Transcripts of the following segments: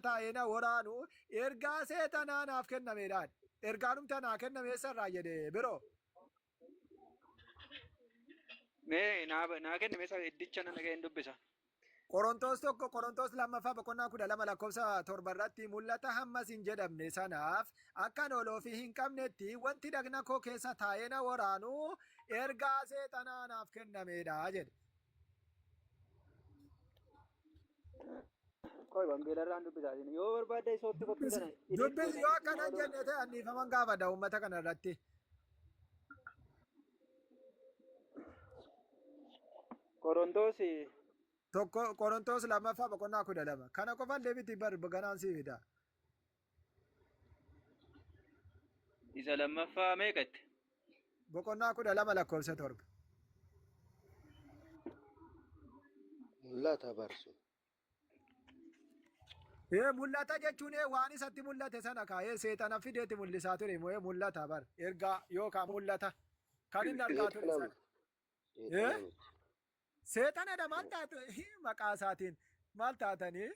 taa'ee na waraanu ergaa seexanaa naaf kennameedhaan. Ergaanumti anaa kenname eessarraa jedhe biroo. Mee naa kenni mee isa iddicha nan dhaga'een dubbisa. Qorontoos tokko Qorontoos lammaffaa boqonnaa 12 lakkoofsa 7 irratti mul'ata hammas hin jedhamne sanaaf akkan ol ofii hin qabnetti wanti dhagna koo keessa taa'ee na waraanu ergaa seexanaa naaf kennameedha jedhe. Qoy wangeelarraan dubbisaa isin yoo barbaadde soofti koppii Dubbisi kana edit dubbisi goonee yoo akkana hin maaloo jenne ta'e anniifaman gaafadha uummata kana irratti. Qorontoos Tokko Qorontoos lammaffaa boqonnaa 12. Kana qofallee miti bar ganaan sii fida. Isa lammaffaa meeqatti? Boqonnaa 12 lakkoofsa 7. Mul'ata barsu. Ee mul'ata jechuun ee waan isatti mul'ate sana kaa ee seexana fideeti mul'isaa ture moo ee mul'ata bar ergaa yookaan mul'ata kan inni argaa ture Seexana sana. miti. Seexana Ee miti. Seexanadha maal taatu maqaa isaatiin maal taatanii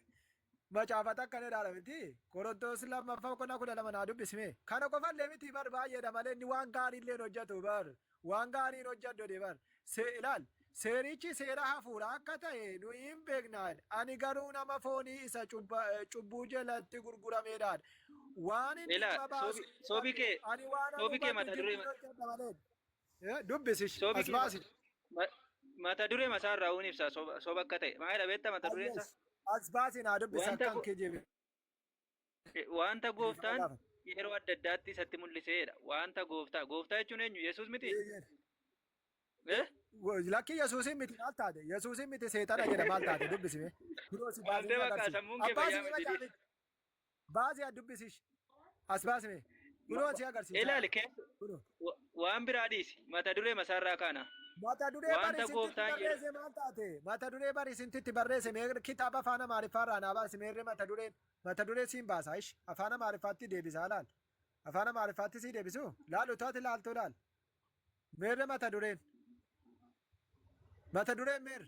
macaafata akkana jedhaadha miti Qorontoos lammaffaa boqonnaa 12 naa dubbisme kana qofallee miti bar baay'eedha malee inni waan gaarii illee hin hojjetu bar waan gaarii hin hojjedhu jedhe bar se ilaal seerichi seera hafuuraa akka ta'e nu hin beeknaan ani garuu nama foonii isa cubbuu jalatti gurgurameedhaan waan inni Ilaa nama baasu soobi hin soobi hubadhu kee ani waan an soobi kee hubadhu mata duree jibbuun hojjedha malee Dubbisi Soobi as kee baasi. mata duree masaarraa uun ibsa soba soba akka ta'e. Maalidha beektaa mata dureen isaa? Ayyees. As baasi naa dubbisi Wanta akkan go- kijibe. wanta Dhiifama gooftaan gaafa. yeroo adda addaatti isatti mul'iseedha. Wanta gooftaa gooftaa jechuun eenyu? Yesuus miti? Eh? Lakki Yesuusin miti maal taate? Yesuusin miti seexana jedha maal taate dubbisi mee. Biroo si baasee Wantee si bakka agarsiisa. sammuun kee Abbaa fayyaa si miti. macaafi. Baasi haa dubbisish. As baasi mee. Kunoo si agarsiisa. Ilaali keessa Kunoo. waan biraa dhiisi. Mata duree masaarraa kaana. Mata duree bari Wanta isintitti gooftaan yeroo barreesse maal taate? Mata duree bari isintitti barreesse mee kitaaba afaan Amaariffaa irraa naa baasi meerre mata dureen. Mata duree siin baasa ish. Afaan Amaariffaatti deebisaa laal. Afaan Amaariffaatti sii deebisu? Laal utuu ati laaltuu laal. Meerre mata dureen. Mata dureen meerre.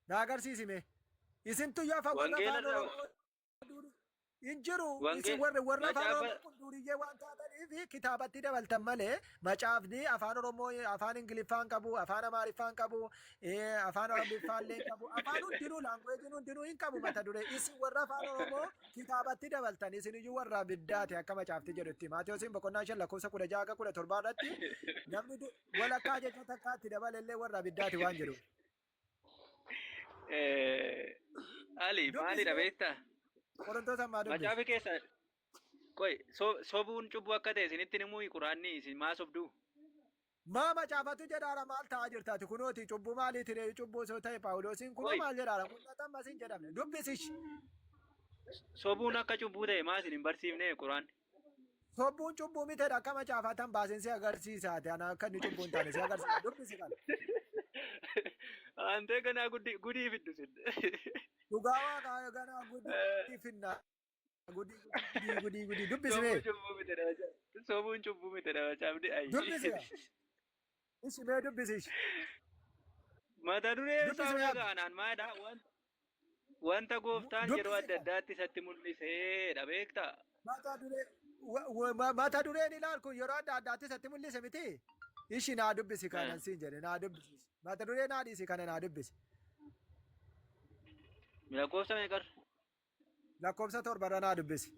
Naa agarsiisi mee. Isintu iyyuu afaan warra Wangeela afaan irraa Oromoo hin jiru. Isin wange warri warra afaan macaafa Oromoo kun duuriyyee waan taataniif kitaabatti dabaltan malee macaafni afaan Oromoo afaan Ingiliffaan qabu, afaan Amaariffaan qabu, afaan Oromiffaan illee hin qabu. Afaan hundinuu laanguweejiin hundinuu hin qabu mata duree. Isin warra afaan Oromoo kitaabatti dabaltan isin iyyuu warra abiddaati akka macaafti jedhutti. Maatewosiin boqonnaa 5 lakkoofsa 16 haga 17 irratti namni walakkaa jecha takkaatti dabalellee warra abiddaati waan jedhu. Ali Dubbisi maalidha mee beektaa? Qorontoos ammaa dubbisi. Macaafa keessa qoy sobuun cubbuu akka ta'e isinitti himuu quraanni isin maa sobduu? Maa macaafatu jedhaara maal ta'aa jirtaati kunooti cubbuu maaliiti ree cubbuu osoo ta'e Phaawulosiin kunoo Qoy maal jedhaara mul'ata ammas hin jedhamne dubbisish. sobuun akka cubbuu ta'e maa isin hin barsiifne quraanni? Sobbuun cubbuu mitedha akka macaafatan baasin si agarsiisaati ana akka inni cubbuu hin taane si agarsiisa dubbisi kana. Aantee ganaa gudii gudii fiddu sin. Dhugaa waaqaa ganaa gudii finna gudii gudii gudii gudii dubbisi Sobuun mee cubbuu mitedha macaafni. Sobuun cubbuu mitedha macaafni ayi. dubbisi gaa ishi mee dubbisi ishi Mata dureen dubbisi isaa mee abdi dhaga'anaan maalidha? Wanta gooftaan yeroo dubbisi adda gaa addaatti isatti mul'iseedha beektaa? Mata duree mata dureen ilaal kun yeroo adda addaatti isatti mul'ise miti. Ishi naa dubbisi kanan siin jedhe naa dubbisi. Mata duree naa dhiisi kana naa dubbisi. Lakkoofsa meeqarra? Lakkoofsa 7 irra naa dubbisi.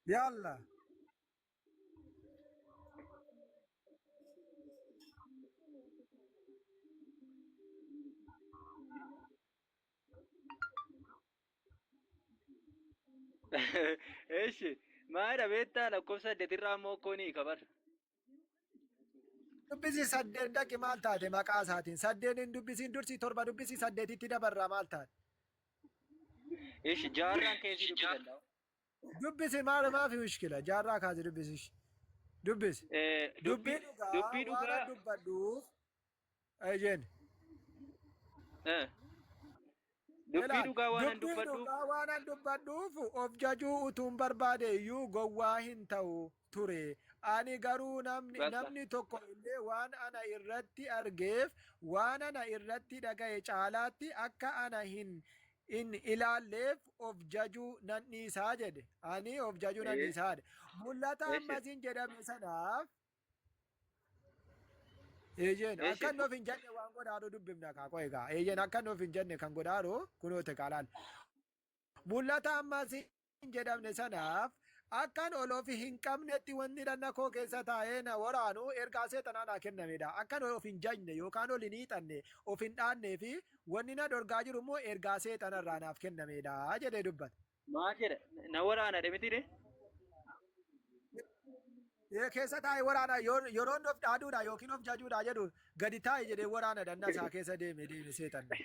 Yalla. Eshi maalidha beektaa lakkoofsa saddeetirraa immoo kooni kabar. Dubbisi 8 dhaqi maal taate maqaa isaatiin. 8 hin dubbisiin dursi 7 dubbisi 8tti dabarraa maal taate. Eshi jaarraan keessi dubbisan. Dubbisi maal maafi mushkila jaarraa kaasi dubbisi. Dubbisi. Dubbii Dubbii dhugaa dubbii waan dhugaa an dubbadhuuf Eeyyeen. Dubbii Ilaal, dhugaa waan an dubbii dubbadhuuf dhugaa waan an dubbadhuuf of jajuu utuun barbaade iyyuu gowwaa hin ta'u ture. Ani garuu namni Bakka. namni tokko illee waan ana irratti argeef waan ana irratti dhaga'e caalaatti akka ana hin ilaalleef of jajuu nan dhiisaa jedhe. Ani of jajuu nan dhiisaa jedhe. Mul'ata ammas hin jedhamne sanaaf eeyyeen akka inni of hin jenne waan godhaaru dubbifna kaa qo'e egaa. Eeyyeen akka inni of hin jenne kan godhaaru kunoote kaalaan. Mul'ata ammas hin jedhamne sanaaf akkan ol of hin qabnetti wanni dhanna koo keessa taa'ee na waraanu ergaa seexanaa naa kennamedha. Akkan of hin jajne yookaan ol hin hiixanne, of hin dhaannee fi wanni na dhorgaa jiru immoo ergaa seexanarraa naaf kennamedha jedhee dubbata. Maal jedha? Na waraana dhe miti dhe? Keessa taa'ee waraana, yeroo inni of dhaaduudha yookiin of jajuudha jedhu, gadi taa'e jedhee waraana dhanna isaa keessa deeme deeme seexanni.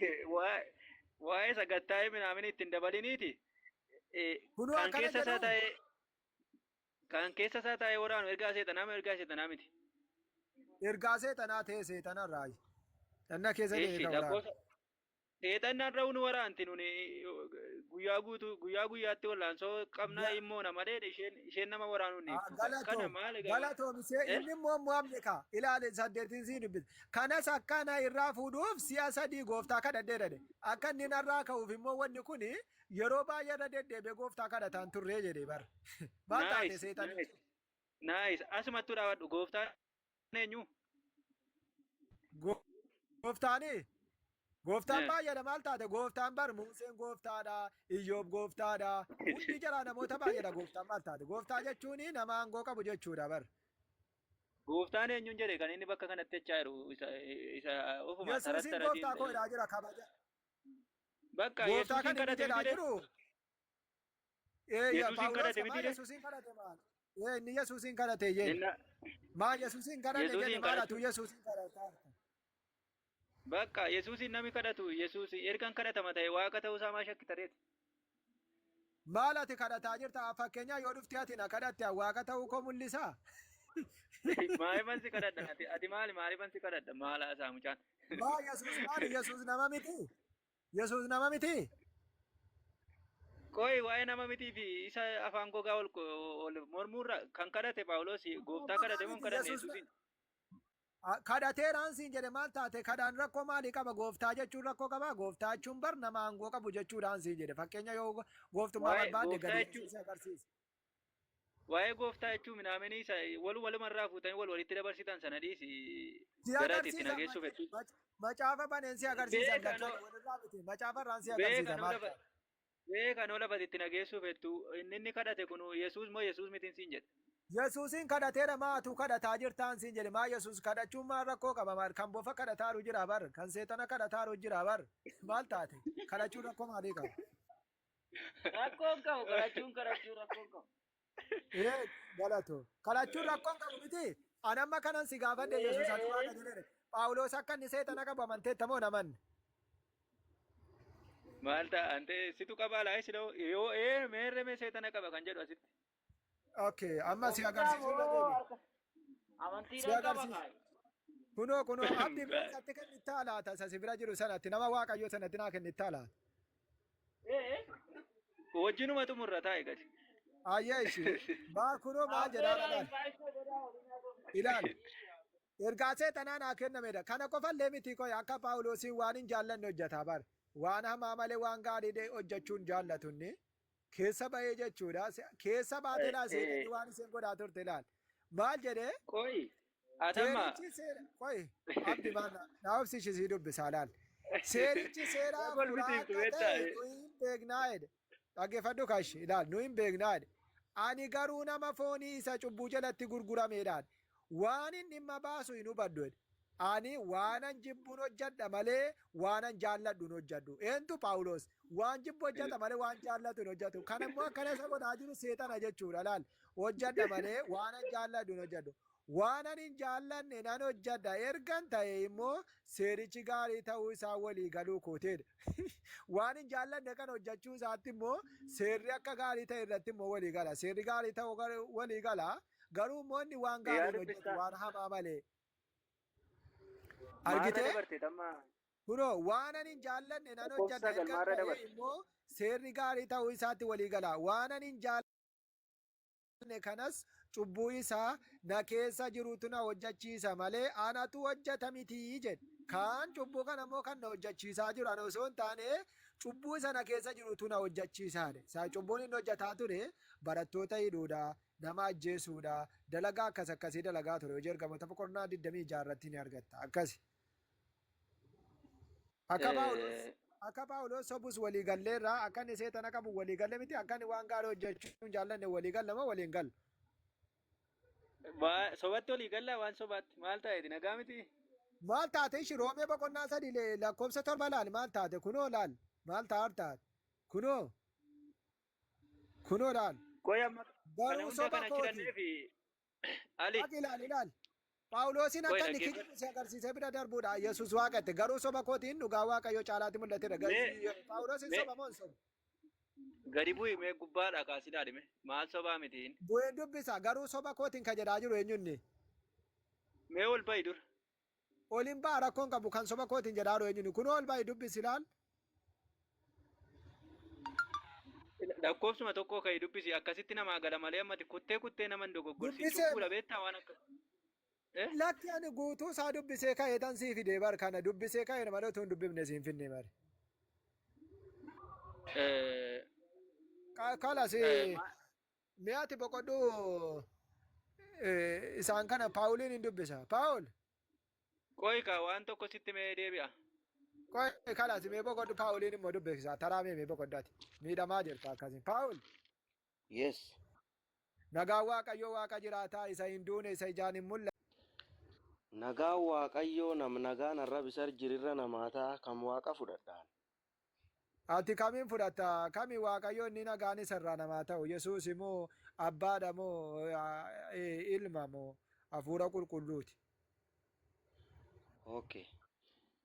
Waa'ee sagattaa'ee minaamin ittiin dabaliniiti. Kunoo Kan akkana keessa isaa jedhu. taa'ee kan keessa isaa taa'ee waraanu ergaa seexanaa moo ergaa seexanaa miti? Ergaa seexanaa ta'e seexanarraa. Dhanna keessa deeme Eeshi kan waraanu. Lakkoofsa seexannaan ra'u nu waraanti. Nuni guyyaa guutuu guyyaa guyyaatti wallaansoo qabnaa immoo na malee isheen nama waraanuu hin dhiiftu. Kana Galatoom maal egaa? galatoom see inni immoo mo'amne kaa ilaale saddeetiin sii dubbisa. Kanas akka ana irraa fuudhuuf si'a sadii gooftaa kadhadhee dhadhe. Akka inni narraa ka'uuf immoo wanni kun yeroo baay'ee irra deddeebi'ee gooftaa kadhataan turree jedhe bara. Maal taate Nice. seexanni? Nice, nice. Asumattuu dhaabadhu. Gooftaan eenyu? Gooftaani? Gooftaan baay'eedha. Maal taate? Gooftaan bar Museen gooftaadha, Iyyoob gooftaadha. Hundi jalaa namoota baay'eedha gooftaan. Maal taate? Gooftaa jechuun nama aangoo qabu jechuudha bar. Gooftaan eenyuun jedhe? Kan inni bakka kanatti jechaa jiru isa ofuma Yesuusin taratti gooftaa koo jedhaa jira kabaja. Bakka Gooftaa Yesuusin kan inni kadhate jedhaa miti dhe? jiru. Ee Yesuusin Phaawulos kadhate maa miti dhe? Yesuusin kadhate maal? Ee, inni Yesuusin kadhate jeen. Inna Maa Yesuusin kadhate jedhe Yesuusin maal atu kadhachuu Yesuusin kadhata? Bakka Yesuusin namni kadhatu, Yesuus ergan kadhatama ta'e waaqa ta'uusaa maa shakkitareeti? Maal ati kadhataa jirta? Fakkeenyaa yoo dhufte ati na kadhatte, waaqa ta'uu koo mul'isaa? Maaliifan si kadhadha? Ati maali? Maaliifan si kadhadha? Maal haasaa mucaan? Maa Yesuus maali? Yesuus nama miti? Yesuus nama miti? Qoy, waa'ee nama mitii fi isa afaan gogaa ol mormuurra, kan kadhate Phaawulos gooftaa Gogaa kadhate moo hin miti kadhanne Yesuus Yesuusin? Kadhateeraan siin jedhe. Maal taate? Kadhaan rakkoo maalii qaba? Gooftaa jechuun rakkoo qaba? Gooftaa jechuun bar nama aangoo qabu jechuudhaan siin jedhe. Fakkeenya yoo gooftummaa Waa'ee barbaadde gooftaa gadi jechuun si agarsiisa. Waa'ee gooftaa jechuun minaaminii isa wal walumarraa fuutanii wal walitti dabarsitan sana dhiisi, Si gara ati itti agarsiisa. nageessuuf hedduu. Macaafa baneen si agarsiisa. Beekanoo Lakkee walirraa miti, macaafa irraan si agarsiisa. beekanoo Maal lafa taate? Beekanoo lafa itti nageessuuf hedduu. Inni kadhate kun Yesuus moo Yesuus mitiin siin jedhe. Yesuusin kadhateera. Maatu kadhataa jirtaan siin jedhe. Maa Yesuus kadhachuun maal rakkoo qaba? Maal kan bofa kadhataaru jira bar, kan seexana kadhataaru jira bar. Maal taate? Kadhachuun rakkoo maalii qaba? Rakkoon qabu, kadhachuun rakkoon qabu. Ee, galatu kadhachuun rakkoon qabu miti. Ani amma kanan si gaafadhe, Yesuus ati waaqa jedheere. Phaawulos akka inni seexana qabu amanteetta moo namanne? Maal ta'a ante situ qabaa laa siloo yoo ee meerre mee seexana qaba kan jedhu asitti. Okay, amma si agarsiisuu irra deebi. Si Amantiidhaan qaba agarsiisa. kaayi. Kunoo kunoo, abdii bira isatti kennittaa laata? Isa si bira jiru sanatti, nama waaqayyoo sanatti naa kennittaa laata? Ee. Wajjinuma xumurra taa'e gadi. Ayyee, ishii maa kunoo maal jedhaa? Affeeraan Ilaal baay'isoo godhaa waliin haasofna. Ilaal, ergaa seexanaa naa kennamedha. Kana qofallee miti koy, akka Phaawulosiin waan hin jaallanne hojjetaa bar. Waan hamaa malee waan gaarii hojjechuun jaallatu inni keessa bahee jechuudha. Keessa baatee laa seexanni waan isheen godhaa turte ilaal. Maal jedhee? Qoy atamma. Seerichi seera, qoy abdi, maal naa obsishi, sii dubbisaa laal. Seerichi seera Wal hafuuraa bitiiftu akka beektaa? ta'e nu hin beeknaa jedhe. Dhaggeeffadhu kashi, ilaal, nu hin beeknaa jedhe. Ani garuu nama foonii isa cubbuu jalatti gurgurameedhaan waan hin dhimma baasu hin hubadhu jedhe. Ani waanan jibbuun hojjedha malee waanan jaalladhu hin hojjedhu. Eentu? Phaawulos. Waan jibbu hojjeta malee waan jaallatu hin hojjetu. Kana immoo akkana isa godhaa jiru seexana jechuudha laal. Hojjedha malee waanan jaalladhu hin hojjedhu. Waanan hin jaallanne nan hojjedha ergan ta'e immoo seerichi gaarii ta'uu isaa walii galuu kooteedha. Waan hin jaallanne kan hojjechuu isaatti immoo seerri akka gaarii ta'e irratti immoo walii gala. Seerri gaarii ta'uu walii gala. Garuu immoo inni waan gaarii hin hojjetu, Dubbistaa. waan hamaa malee. Maarra Argitee? dabarte tamma? Kunoo, waan ani hin jaallanne nan Lakkoofsa hojjedha sagal ergan maarra ta'e dabarte? immoo seerri gaarii ta'uu isaatti walii gala. Waan ani hin jaallanne kanas Cubbuu isaa na keessa jirutu na hojjechiisa malee anatu hojjeta miti jedhe. Kaan cubbuu kana immoo kan na hojjechiisaa jiru ana osoo hin taane cubbuu isa na keessa jirutu na hojjechiisaa jedhe. Isaa cubbuun inni hojjetaa ture barattoota hidhuudha, nama ajjeesuudha, dalagaa akkas akkasii dalagaa ture. Hojii Ergamoota boqonnaa 26 irratti ni argatta. Akkasi. Akka Phaawulos akka Phaawulos sobus walii galleerra, akka inni seexana qabu walii galle miti, akka inni waan gaarii hojjechuu hin jaallanne walii galla moo waliin gallu? Sobatti walii gallaa waan sobaatti maal ta'eeti nagaa miti? Maal taate ishi? Roomee boqonnaa 3 lakkoofsa 7 laali. Maal taate? Kunoo laal, maal ta'a taate? Kunoo, kunoo laal. Qoy, amma kana Garuu hunda soba kana kooti. chiranneefi Ali. Dhaqi, ilaali, ilaali. Phaawulosiin Qoy akka inni dhaggeeffadhu. kijibu si agarsiisee bira darbuudha. Yesuus Waaqatti garuu soba kootiin dhugaa Waaqayyoo caalaatti mul'ateera. Mee Phaawulosiin mee soba moo hin sobu? Gadi bu'i, mee gubbaadhaa kaasii ilaali, mee maal sobaa mitiin? Bu'een dubbisa. Garuu soba kootiin kan jedhaa jiru eenyunni? Mee ol ba'i dura. Oliin ba'a, rakkoon qabu. Kan soba kootiin jedhaa jiru eenyunni? Kunoo ol ba'i, dubbisi, ilaal. Lakkoofsuma tokko ka'ii dubbisi. Akkasitti namaa gala malee ammati kuttee kuttee nama hin dogoggorsin. Dubbisee Cubbuudha beektaa waan akka. Eh? Lakki, ani guutuu isaa dubbisee ka'ee tan sii fidee bar. Kana dubbisee ka'ee malee utuu hin dubbifne siin finne bare. Kalas mi'aati boqodhu. Isaan kana Paawuliin hin dubbisa. Paawul. Qoy kaa, waan tokko sitti mee deebi'a. Qoy, kalas mee boqodhu. Paawuliin immoo dubbisa. Taraa mee boqodhaati. Miidhamaa jirta akkasiin. Paawul. Yes. Nagaan Waaqayyoo Waaqa jiraataa isa hin duune, isa ijaan hin mul'anne. Nagaan Waaqayyoo nam nagaan arrab isa jirirra namaa ta'a kan Waaqa fudhadhaan. Ati kamiin fudhatta? Kami Waaqayyo inni nagaan isa irraa namaa ta'u? Yesuus moo, Abbaadha moo, Ilma moo, Hafuura Qulqulluuti? Okay.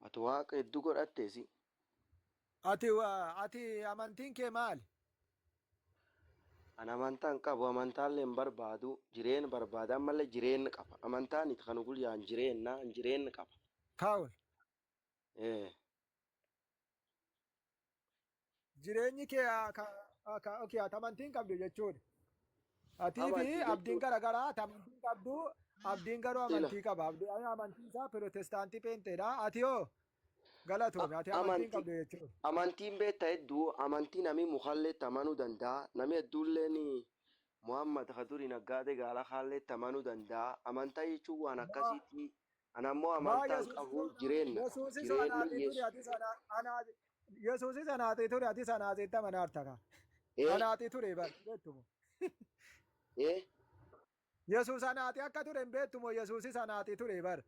Ati Waaqa hedduu godhatteesi. Ati amantiin kee maali? Ani amantaa hin qabu, amantaallee hin barbaadu, jireenya barbaada, ammallee jireenya qaba. Amantaan itti kan guyyaan jireenya, jireenya qaba. Paawul. Eh. Jireenyi kee okay, ati amantii hin qabdu jechuudha. Atii fi Amantii Abdiin jechuun garagaraa. Ati amantii hin qabdu, Abdiin garuu ila amantii qaba. Abdiin amantii isaa Pirootestaantii peenteedha. Ati hoo? Galatoome, ati amantii hin amantii qabdu jechuudha. Amantiin beekta hedduu, amantii nami mukalleetti amanuu danda'a. Nami hedduulleen Muhammad ka duri naggaadee gaala kaalleetti amanuu danda'a. Amantaa jechuun waan akkasiiti. Ana ammoo Maa amantaa hin Yesuus qabu, jireenya qaba. Yesuusis Jireenyi anaaxii ture, Yesuus. atis Yesuusis anaaxii ture, atis anaaxiitti amanaarta ka. Anaaxii ture bar, beektumo. Yesuus anaaxii akka ture hin beektumo? Yesuusis anaaxii ture bar.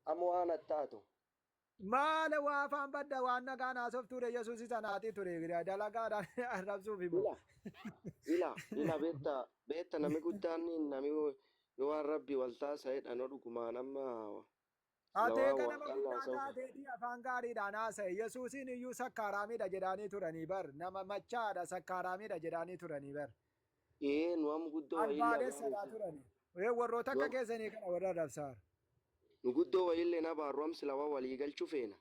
Amma waan attaatu. Maala waa afaan badda? Waan nagaan haasoftuure. Yesuusis anaaxii ture, dalagaadhaan arrabsuuf himu. Ila ila ila, beekta beekta, nami guddaan nami yoo waan Rabbi wal taasa'edha no dhugumaan amma Ati sila waan eega nama Waaqaan guddaa haasa'u. taateetii afaan gaariidhaan haasa'e. Yesuusiin iyyuu sakkaaraamidha jedhaanii turanii bar. Nama machaadha, sakkaaraamidha jedhaanii turanii bar. Ee, nu amma guddoo wayiillee Albaadessadhaa abaarru. turanii. Ee, warroota Nu akka keessanii kana warra arrabsaar. Nu guddoo wayiillee na abaarru, am sila waan walii galchuu feena.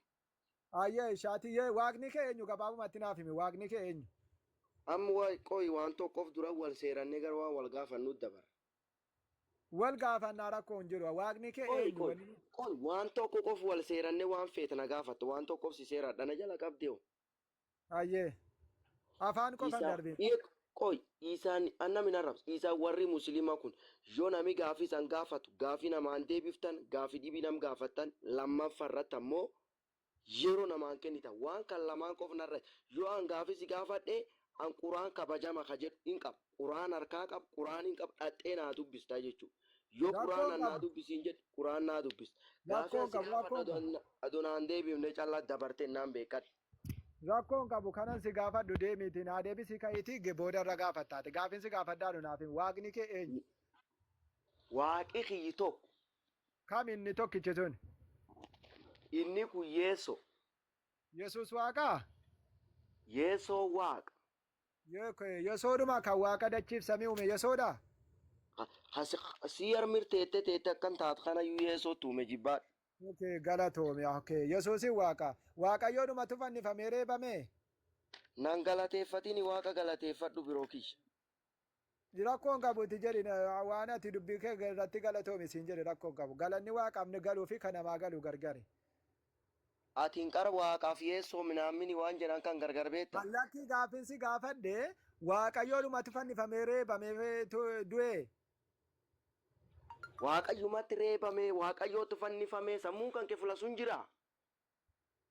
Ayyee, shaatiyyee, Waaqni kee eenyu? Gabaabumatti naaf himi. Waaqni kee eenyu? Amma waa qoyi, waan tokkoof dura wal seerannee gara waan wal gaafannu dabara. Wal gaafannaa, rakkoo hin jiru. Waaqni kee Qoyi eenyu? Qoyi Wanni qoyi, waan tokko qof wal seerannee waan feete na gaafatta, waan tokkoof si seeradha, na jala qabdee. Ayyee. Afaan qofan Isaa darbin. Qoy, isaan annami narrabs isaan warri Musliima kun yoo nami gaafii isan gaafatu gaafii namaan deebiftan, gaafii dhibii nam gaafattan, lammaffaa irratti ammoo yeroo namaan kennitan, waan kan lamaan qof narra. Yoo an gaafii si gaafadhe, an Quraan kabajama ka jedhu hin qaba, Quraan harkaa qab, Quraan hin qab, dhaxxee naa dubbista jechuudha. Yoo Quraan Rakkoon an naa qabu. dubbisiin jedhu, Quraan naa dubbista. Gaafii Rakkoon an si qabu. gaafadhu Rakkoon qabu. adoo naan deebifne callaa dabarte naan beekadhu. Rakkoon qabu. Kanan si gaafadhu deemiiti naa deebisii ka'iitii booda irra gaafattaate. Gaafin si gaafadhaadhu naaf himi. Waaqni kee eenyu? Waaqi kiyyi tokko. Kam inni tokkichi sun? Inni kun Yeeso. Yesuus Waaqaa? Yeesoo Waaqa. Yesoodhuma kan Waaqa dachiif samii uume Yesoodha? Si yarmir teette teette akkan taat kanayyuu Yeesoo tuume jibbaadha. Okay, galatoome. Okay. Yesuusin Waaqa. Waaqayyoodhumatu fannifamee reebame? Nan galateeffatini, Waaqa galateeffadhu, biroo kiyya. Rakkoon qabu itti jedhi, waan ati dubbii kee irratti galatoomi siin jedhe, rakkoon qabu. Galanni waaqaaf galuu fi kan namaa galu gargari. Atiin qara waaqaaf yeessoo minaammini waan jedhan kan gargar beekta. Mallakkii gaaffiin gaafadhe, Waaqayyoodhumatti fannifamee reebamee du'e. Waaqayyumatti reebame, Waaqayyootu fannifame, sammuun kan kee fula sun jira.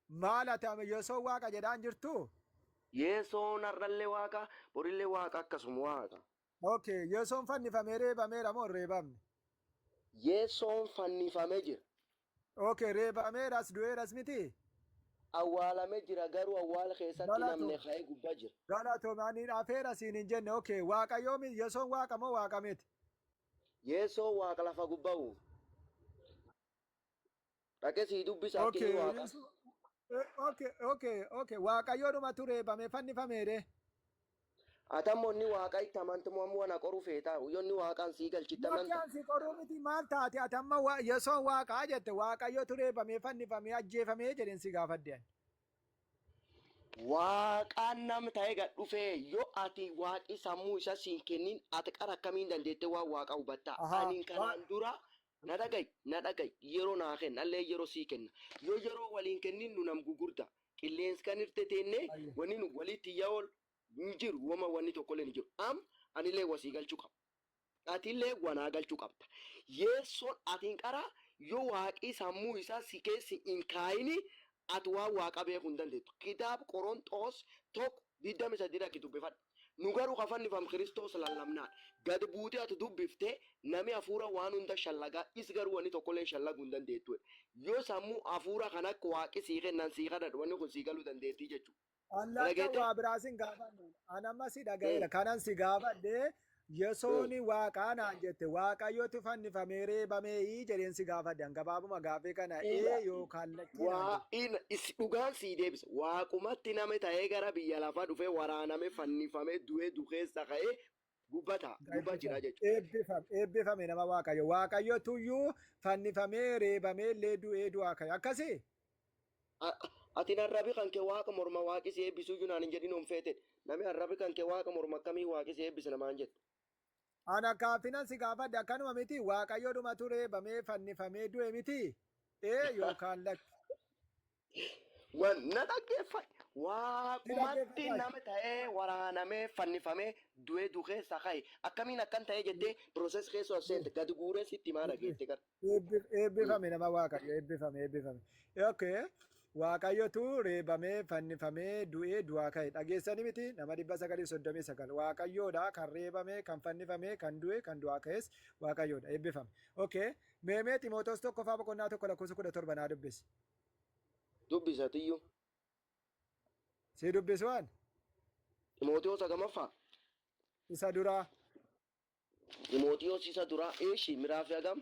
Maal ati amma Yesoon waaqa jedhaan jirtu? Yeessoon har'allee waaqa, borillee waaqa, akkasuma waaqa. Okay, Yesoon fannifamee reebameera moo hin reebamne? Yeessoon fannifamee jira. Okay, reebameeras du'eeras miti? Awwaalamee jira, garuu awwaala keessatti Galatoom. namni ka'ee gubbaa jira. Galatoom, ani afeera siin hin jenne. Okay, Waaqayyoo Yesoon waaqa moo waaqa miti? Yeessoon waaqa lafa gubbaa uume. Dhaqee sii dubbisa akka inni waaqa. Okay, Waaqayyoodhumatu reebamee fannifameere. Atammoo inni waaqa itti amantu ammoo wana qoruu feetaa. Yoo inni waaqaan sii galchitti amanta. Lakkaan si qoruu miti, maal taate ati amma? Yesoon waaqaa jette, Waaqayyotu reebamee fannifamee ajjeefamee jedheen si gaafadhe ani. Waaqaan nam ta'ee gad dhufee, yoo ati waaqi sammuu isa siin kennin, ati qara akkamiin dandeettee waan waaqa hubattaa? Ani kanaan dura na dhagayi, na dhagayi, yeroo naa kenna allee yeroo sii kenna. Yoo yeroo waliin kennin nu nam gugurda. Qilleensi kan irte teennee wanni nu walitti yaa'ol hin jiru, wama wanni tokkollee hin jiru. Am anillee wasii galchuu qaba. Atillee wanaa galchuu qabda. Yeessoon atiin qara yoo waaqi sammuu isaa si keessi hin kaayini, ati waan waaqa beekuu hin dandeettu. Kitaaba Qoronxoos 1:23 dhaqi dubbifadhu. Nu garuu kafannifam Kiristoos lallabnaan. Gad buutee ati dubbiftee, nami hafuura waan hunda shallagaa, is garuu wanni tokkollee shallaguu hin dandeettu. Yoo sammuu hafuura kan akka waaqi sii kennan sii kadhadhu, wanni kun sii galuu dandeettii jechuudha. Allakka Dhageette? waa biraa sin gaafadhu. Ani amma si dhaga'eera. Kanan si gaafadhe, Yesooni waaqaa naan jette, Waaqayyotu fannifamee reebamee jedheen si gaafadhe. An gabaabuma gaafii kana ee yookaan lakkii naan jette. Waa in is dhugaan sii deebisa. Waaqumatti nama ta'ee gara biyya lafaa dhufee, waraaname, fannifamee, du'ee, dukeessa ka'ee gubbata gubbaa jira jechuudha. Eebbifame, eebbifame nama Waaqayyo. Waaqayyo tuyyuu fannifamee reebamee illee du'ee du'aa ka'e. Akkasii? Ati arrabi kan kee waaqa morma, waaqi si eebbisuu iyyuu naan hin jedhin on feete. Nami arrabi kan kee waaqa morma, akkamii waaqi si eebbisa namaan jettu? Ana gaaffinan si gaafadhe akkanuma miti? Waaqayyoodhumatu reebamee fannifamee du'e miti? Ee yookaan lakki. Wan na dhaggeeffadhe. Waaqumatti dhaggeeffadha. nama ta'ee, waraanamee, fannifamee, du'ee, dukeessa ka'e. Akkamiin akkan ta'ee jettee process keessa as seente, gadi guuree sitti himaa, dhageette gara. Eebbifame nama Waaqayyo, eebbifame, eebbifame. Okay. Waaqayyotu reebamee fannifamee du'ee du'aa ka'e. Dhageessanii miti, nama 939? Waaqayyoodha kan reebame, kan fannifame, kan du'e, kan du'aa ka'es Waaqayyoodha. Eebbifame. Okay. Meemee Ximootos 1ffaa boqonnaa 1 lakkoofsa 17 naa dubbisi. Dubbisatiyyuu. Si dubbisu waan? Ximootiyoos hagamaffaa? Isa duraa. Ximootiyoos isa duraa, eeshi, miraafii hagam?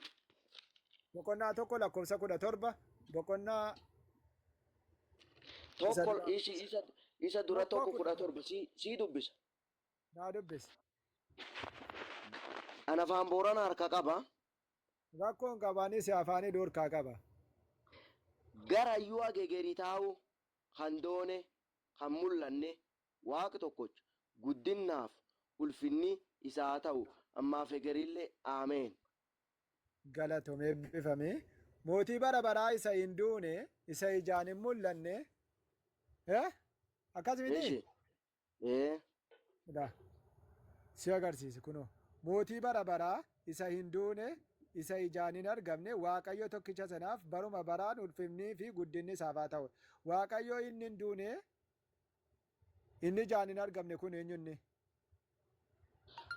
Boqonnaa 1 lakkoofsa 17, boqonnaa isa 1 duraa. Ishi isa dura 1 1 kudha 17 si dubbisa. Naa dubbisi. Ana afaan Booranaa harka qaba. Rakkoon qabaanis afaanii duurkaa qaba. Gara iyyuu agegerii taa'u kan doone kan mul'anne waaqa tokkocha guddinnaaf ulfinni isaa haa ta'u, ammaaf egerillee, aameen. Galatome, eebbifame. Mootii bara baraa isa hin duune, isa ijaan hin mul'anne. Eh? Akkas miti? Eeshi. Ee. Dha. Si agarsiisi kunoo. Mootii bara baraa isa hin duune, isa ijaan hin argamne, Waaqayyo tokkicha sanaaf baruma baraan ulfinnii fi guddinni isaaf haa ta'u. Waaqayyo inni hin duune, inni ijaan hin argamne kun eenyunni?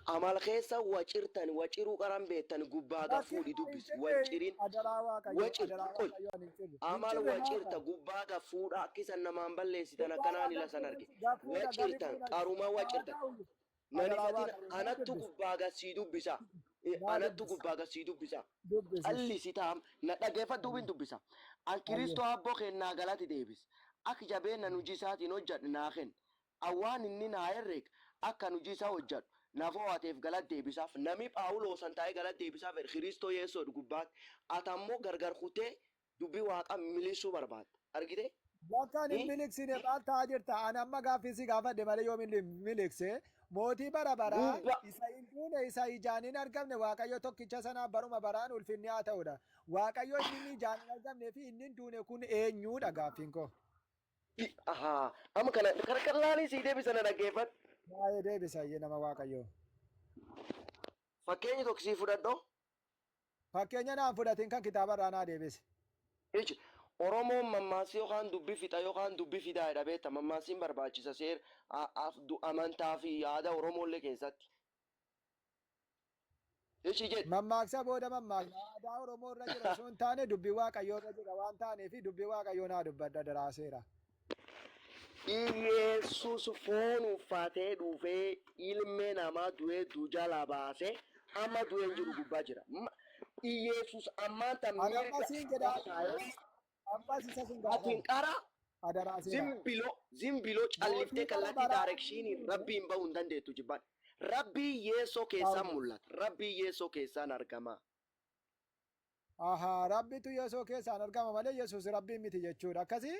Amal keessa wacirtan, waciruu qaran beektan, gubbaa gad Lakki fuudhi hin dubbisi. cirre. Wacirin Adaraa Waaqayyo, wacir adaraa qoy Waaqayyo, ani hin cirre. Hin amal cirre wacirta maata. gubbaa gad fuudha, akkisan namaan balleessitan Gubbaa akkanaan gad ila san arge. gad fuudha gadi Wacirtan fuudha. qaruma Haa wacirtan. ta'u. Adaraa Nanifatina Waaqayyo naa anattu dubbisi. gubbaa gad sii dubbisa. Naa Anattu dubbisi. gubbaa gad sii dubbisa. Dubbisi. Callisi taam na dhageeffadhu bin dubbisa. An Kiristoo abboo kennaa galati deebis. Ak jabeenna hojii isaatiin hojjedhu naa kenna. Awwaan inni naa herreeg akka hojii isaa hojjedhu na fo'ateef galata deebisaaf. Nami Phaawulosan taa'ee galata deebisaaf jedhe Kiristoo Yesuus gubbaatti. Ati ammoo gargar kutee dubbii Waaqa milisuu barbaadda. Argitee? Bakka ani hin miliqsine, maal ta'aa jirta? Ani amma gaaffii si gaafadhe malee yoo miliqse Mootii bara baraa Gubbaa. isa hin duune isa ijaan hin argamne Waaqayyo tokkicha sanaaf baruma baraan ulfinni haa ta'udha. Waaqayyo inni inni ijaan hin argamnee fi inni hin duune kun eenyuudha gaaffiin koo. Ahaa. Amma kana karkarlaalii sii deebisa na dhaggeeffadhu. Baay'ee deebisa iyyee nama Waaqayyoo. Fakkeenya tokko sii fudhadhoo. Fakkeenya naan fudhatin kan kitaaba irraa naa deebisi. Iji Oromoon mammaasii yookaan dubbi fixa yookaan dubbi fidaa jedha beekta. Mammaasiin barbaachisa seera amantaa fi aadaa Oromoollee keessatti. Ishi jedhi. Mammaaksa booda mammaaksa aadaa Oromoo irra jira osoo hin taane dubbii Waaqayyoo irra jira waan taaneef dubbii Waaqayyoo naa dubbadha daraaseera. Iyeesus foon uffatee dhufee ilmee namaa du'ee du'aa baasee amma du'ee hin jiru gubbaa jira. Iyeesus ammaan tan Ani mirga ammas siin jedhaa abbaa taa'ee ammas isa sin ati gaafadha hin qara adaraaseera. zimbilo zimbilo calliftee Mootii bara kallattii baraa daarekshiiniin rabbiin bahuu hin dandeettu jibbaan. Rabbii yeesoo keessaan Phaawulos. mul'ata. Rabbii yeesoo keessaan argama. Ahaa, Rabbitu Yesuus keessaan argama malee Yesuus Rabbiin miti jechuudha. Akkasii?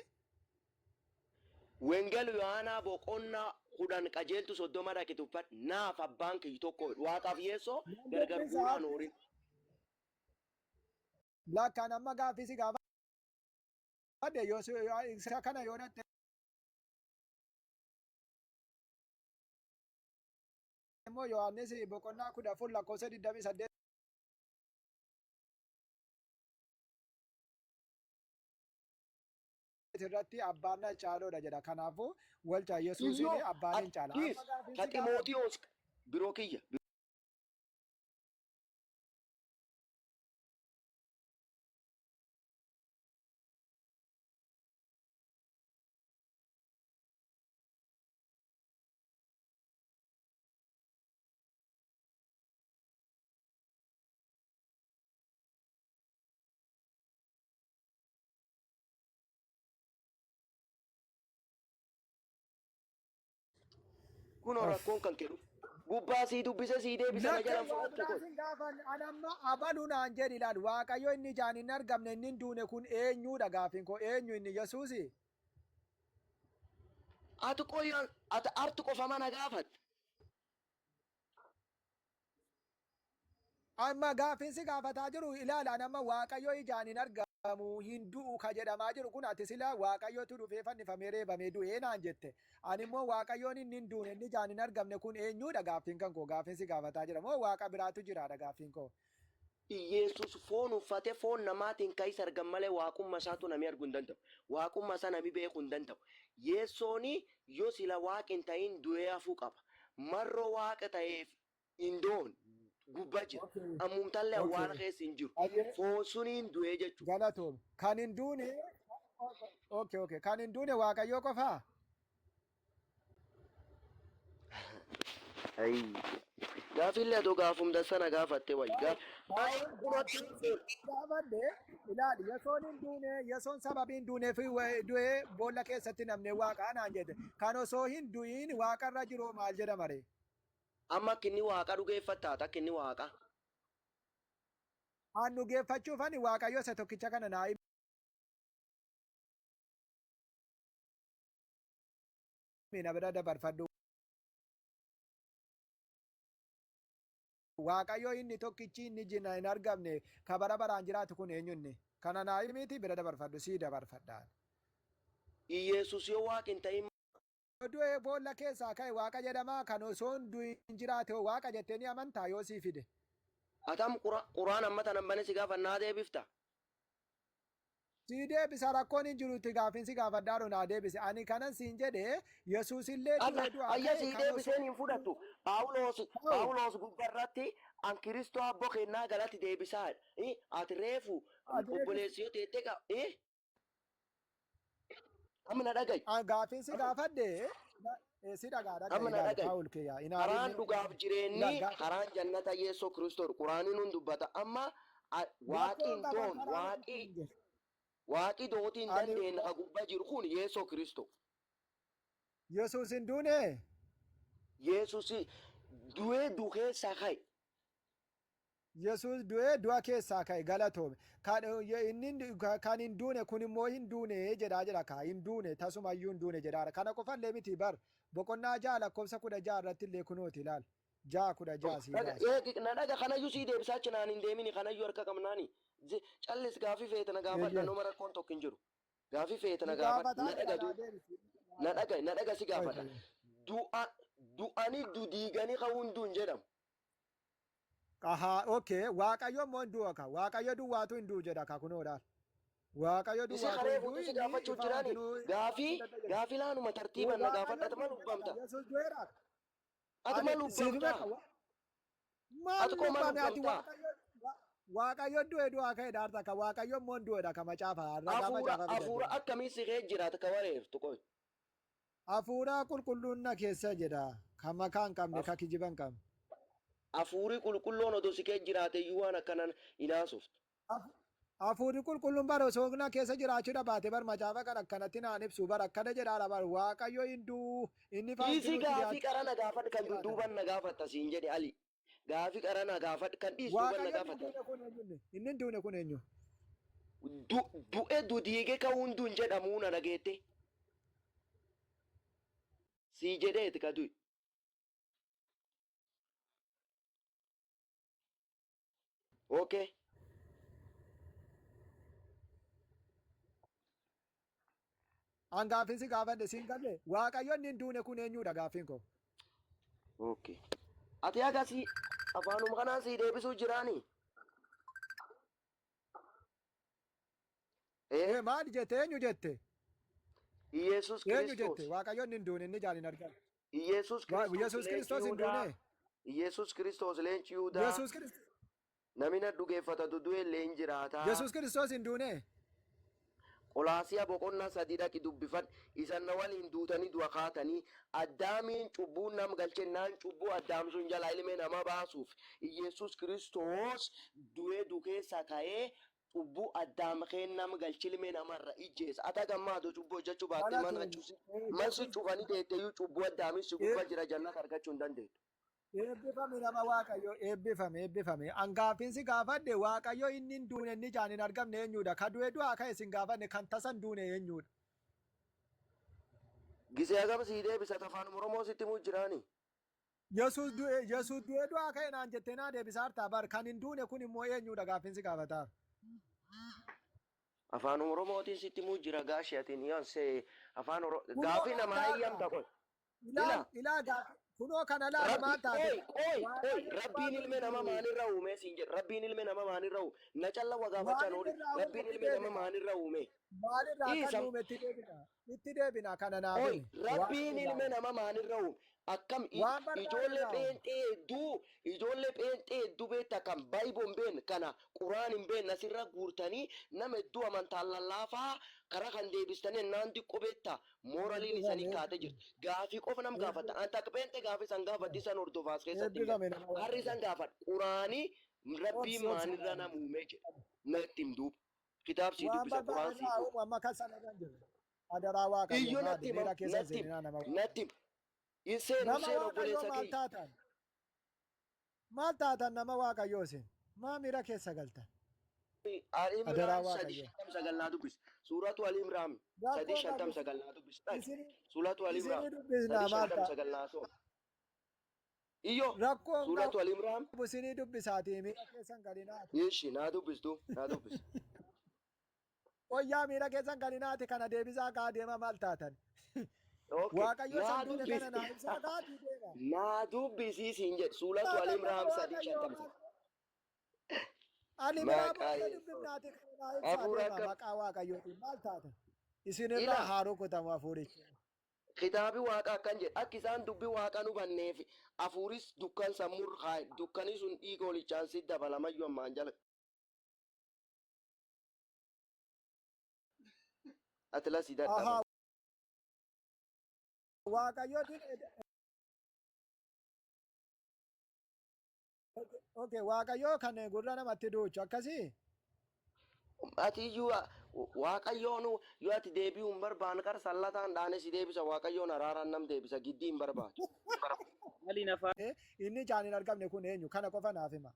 Wengel Yohaanaa boqonnaa 10 qajeeltu 30 dhaqi tuffadhu. Naaf abbaan kiyyu tokko waaqaaf yeesoo Nan gargar dubbisa. guuraan horin. Lakkaan amma gaaffii si gaafadhe isa kana yoo dhatte immoo Yohaannis boqonnaa 14 lakkoofsa 28 irratti abbaan na caaloodha jedha. Kanaafuu walcha Yesuusiin Iyyoo abbaan hin caala. Amma atiis gaaffiin ka si gaafadhe. Ximootiyoos biroo kiyya. Kunoo rakkoon kan kennu. Gubbaa sii dubbise sii deebisa na Lakka jalaan waa fudhattu biraa kun. sin gaafan an amma abaluu naan jedhi ilaali. Waaqayyo inni ijaan hin argamne inni hin duune kun eenyuudha gaaffiin koo eenyu inni Yesuusi? Ati qoyyaan ati artu qofa mana gaafatte. Amma gaaffiin si gaafataa jiru ilaali an amma Waaqayyo ijaan hin argamu hin du'u ka jedhamaa jiru kun ati sila Waaqayyotu dhufee fannifamee reebamee du'ee naan jette. Ani immoo Waaqayyoon inni hin duune inni ijaan hin argamne kun eenyuudha gaaffiin kan koo gaaffiin si gaafataa jira moo Waaqa biraatu jiraadha gaaffiin koo. Iyeesus foon uffate foon namaatiin kan isa argan malee waaqummaa isaatu namni arguu hin danda'u. Waaqummaa isaa namni beekuu hin danda'u. Yeessooni yoo sila waaqa hin ta'in du'ee hafuu qaba. Marroo waaqa ta'eef hin doon gubbaa jira. Okay. Ammumtallee awwaala Okay. keessa hin jiru. Ayyee Foon suniin du'ee jechuudha. galatoom. Kan hin duune okay okay kan hin duune Waaqayyoo qofaa? Gaafillee atoo gaafumda sana gaafatte wayi. Gaaf ani Paawulos kunatti gaaffii gaafadhe ilaali Yesoon hin duune Yesoon sababii hin duuneef du'ee boolla keessatti namne waaqaa naan jedhe kan osoo hin du'iin waaqarra jiru maal jedhama ree? Amma akka inni waaqa dhugeeffattaata akka inni waaqa. An dhugeeffachuuf ani Waaqayyo isa tokkicha kana naa himi na bira dabarfadhu. Waaqayyo inni tokkichi inni jina hin argamne ka bara baraan jiraatu kun eenyu inni? Kana naa himiiti bira dabarfadhu sii dabarfadhaan. Iyeesus yoo waaqa hin ta'in Du'ee boolla keessaa ka'e waaqa jedhamaa kan osoo hin du'in jiraate hoo waaqa jettee ni amantaa yoo sii fide. Atam quraan amma tanan bane si gaafannaa deebifta. Sii deebisa rakkoon hin jirutti gaaffiin si gaafadhaa naa deebise. Ani kanan siin jedhe Yesuus illee Alla du'ee du'aa ayya ka'e sii kan osoo deebiseen hin fudhattu. Paawuloos Ta'u Paawuloos gubbarratti an Kiristoo abbo kennaa galatti deebisaa. Ati reefu deebise. obboleessi yoo teettee qaba. Amma na dhagayi. Gaaffiin si gaafadhe si dhagaa dhagayi Amma na ilaali dhagayi. Paawul kiyya Karaan inaalinni dhugaaf ilaali jireenyi gaaffii karaan jannata Yeesoo Kiristoos quraaniin hun dubbata. Amma waaqi rakkoon hin qaban doon karaan waaqi hin jiru. waaqi dootii hin Ani dandeenye ka gubbaa jiru kun Yeesoo Kiristoo. Yesuus hin duune Yesuus du'ee du'ee keessaa ka'e. Yesuus du'ee du'a keessaa ka'e galatoome. Kan inni kan hin duune kun immoo hin duune jedhaa jira kaa hin duune tasumayyuu hin duune jedhaara. Kana qofallee miti bar boqonnaa 6 lakkoofsa 16 irratti illee kunooti ilaal. 6 16 sii Dhaga, baasa. eegi, na dhaga kanayyuu sii deebisaa achi naan hin deemini kanayyuu harka qabnaani. Callis gaafii feete na gaafadha Eeyyee. numa rakkoon tokko hin jiru. Gaafii feete Si na gaafadha gaafataa na jira dhaga naa du deebisi. na dhaga na dhaga si Qoy gaafadha. qoy. Du'a du'anii dudiiganii ka'uun hunduu hin jedhamu. Ahaa, okay. Waaqayyo immoo hin du'a ka. Waaqayyo duwwaatu hin du'u jedha ka kunoo laal. Waaqayyo Isi duwwaatu karee hin du'u fuutu si inni gaafachuu ifa jiraani hundinuu gaafii hin danda'u. gaafii laanuma tartiiban na Waaqayyo gaafadha hin ati maal du'u jedha ka. hubbamta Yesuus du'eera. ati Ani maal siif hime hubbamta ka. Maal ati koo maal lubbame ati hubbamta Waaqayyo Waaqayyo du'e du'aa ka'e dhaarta ka. Waaqayyo immoo hin du'edha ka macaafa. Ragaa hafuura macaafa hafuura fidadhe. akkamii si kee jiraata ka wareertu qoy Hafuura qulqulluun na keessa jedha. Ka makaa hin qabne, ka kijiba hin qabne. Hafuurri qulqulloon odoo si kee jiraate iyyuu waan akkanan hin haasoftu. Hafuurri qulqulluun bara osoo na keessa jiraachuu dhabaate bar macaafa kan akkanatti naan ibsu bar akkana jedhaadha bar Waaqayyo hin du'u inni Dhiisi faantinuutti gaafii qara na dhiyaachuu gaafadhu kan jiraata. dudduuban na gaafatta siin jedhe Ali. Gaafii qara na gaafadhu kan dhiis duuban na Waaqayyo inni hin gaafatta. duune kun eenyu inni? Inni hin duune kun eenyu? Du'e dudiige ka'uu hunduu hin jedhamuu na dhageette. Sii jedheeti ka du'e. Okay. An gaaffiin si gaafadhe siin galle Waaqayyo inni hin duune kun eenyudha gaaffiin koo. Okay. Ati haga si afaanuma kanaan sii deebisuu jiraani? Ee Ee maal jette eenyu jette? Iyeesus Eenyu jette? Kiristoos. Waaqayyo inni hin duune inni ijaan hin argamu. Iyeesus Kiristoos Yesuus leenci Kiristoos hin Yihudaa. duune? Iyeesus Kiristoos leenci Yihudaa. Yesuus Kiristoos Namni na dhugeeffata dudu'e illee hin jiraataa. Yesuus Kiristoos hin duune? Qolaasiyaa boqonnaa 3 dhaqi dubbifadhu. Isan na waliin duutanii du'a kaatanii Addaamiin cubbuun nam galchennaan cubbuu Addaam sun jalaa ilmee nama baasuuf Iyeesus Kiristoos du'ee du keessaa ka'ee cubbuu Addaam keen nam galche ilmee namarra ijjeesa. Ati haga ammaa adoo cubbuu hojjachuu baatte man Galatoom. achusi man si Yesuus cufanii teetteyyuu cubbuu Addaamin si gubba jira jannata argachuu hin dandeettu. Eebbifame nama Waaqayyo eebbifame eebbifame. An gaaffiin si gaafadhe Waaqayyo inni hin duune inni ijaan hin argamne eenyudha? Ka du'e du'aa ka'e sin gaafanne kan tasa hin duune eenyudha? Gisee hagam sii deebisa afaan Oromoo sitti himuu jiraani. Yesuus du'e Yesuus du'e du'aa ka'e naan jettee naa deebisaa jirta bar kan hin duune kun immoo eenyudha gaaffiin si gaafataa. Afaan Oromootiin sitti himuu jira gaashi atiin yoon se afaan Oro Kunoo gaafii namaa dhaggaadha. eeyyamta qoy. Ilaal Ila ilaa gaaffii kunoo kana laali rabbi maal taate qoy qoy qoy Waaqayyo rabbiin duwwaatu ilme hin nama du'u. maanirra uume siin jedhe rabbiin ilme nama maanirra uume na calla wa gaafachaa Waan inni ooli irraa uume rabbiin itti ilme nama deebina. maanirra uume. Maalirraa Ii akka sam inni uume itti deebina. Itti deebina kana naaf Oi, himi. Waan rabbiin inni irraa ilme uume. nama maanirra uume akkam Waan barbaade ijoollee irraa uume. pheenxee hedduu ijoollee pheenxee hedduu beekta kan baayiboo hin beekne kana quraan hin beekne asirra guurtanii nama hedduu amantaan lallaafaa karaa kan deebistanii naan diqqoo beekta mooraliin isanii Eebbifame kaatee jirti gaafii qofa nam gaafatta an takka pheenxee gaafii san gaafatti isan hordofaas keessatti hin Eebbifame galu nama harri Waaqayyo. isan gaafadha quraanii rabbiin Obsi obsi maanirra ilaali. nam uume jedha natti him duuba kitaab sii Waan dubbisa barbaade quraan sii irraa fuudha uumu amma kan sana irra hin jiru. Adaraa Waaqayyo Iyyoo maali natti hima miira keessa hin natti him seeninaa nama Waaqayyo. natti him hin seenu Nama seenu Waaqayyoo obboleessa maal kiyya. taatan? Maal taatan nama Waaqayyoo isin? Maa miira keessa galtan? Ali Adaraa Imraan Waaqayyoo. 3:59 naa dubbisi. Suuratu Ali Imraan Rakkoo sadii shantam qabu sagal naa dubbisi. Dhaqi. isin Suuratu Ali isinii Imraan dubbisnaa sadii maal shantam ta'a? sagal naa sooma. Iyyoo Rakkoon Suuratu Ali Imraan qabu isinii dubbisaatii miira keessan galinaati. ishi naa dubbistu naa dubbisi. Qoyyaa miira keessan galinaati kana deebisaa kaa deema maal taatan? Okay. Waaqayyo Naa san duune dubbisi. kana naa ibsaa kaatii deema. Naa dubbisii siin jedhe. Suuratu Ali Taatan nama Imraan sadii Waaqayyoo shantam maal sagal. Ali biraa Maqaa booda Yesuus. dubbifnaati kana naa ibsaa Hafuura deema akkam. maqaa Waaqayyootiin maal taatan? Isinirraa Ilaa haa rukutamu hafuurichi. Kitaabi Waaqaa akkan jedhe, akka isaan dubbi Waaqaa hin hubanneef hafuuris dukkan sammuu irra kaaye, dukkani sun dhiiga hoolichaan sitti dabalamayyu ammaan jala. Ati la si Ahaa dadhaban. Waaqayyootiin okay Waaqayyoo kan gurra namatti duuchu akkasii. Ati iyyuu Waaqayyoon yoo ati deebi'uu hin barbaanne qara sallataan dhaanee si deebisa Waaqayyoon araaraan nam deebisa giddii hin barbaadu. Maliin afaan Inni ijaan hin argamne kun eenyu? Kana qofa naaf hima.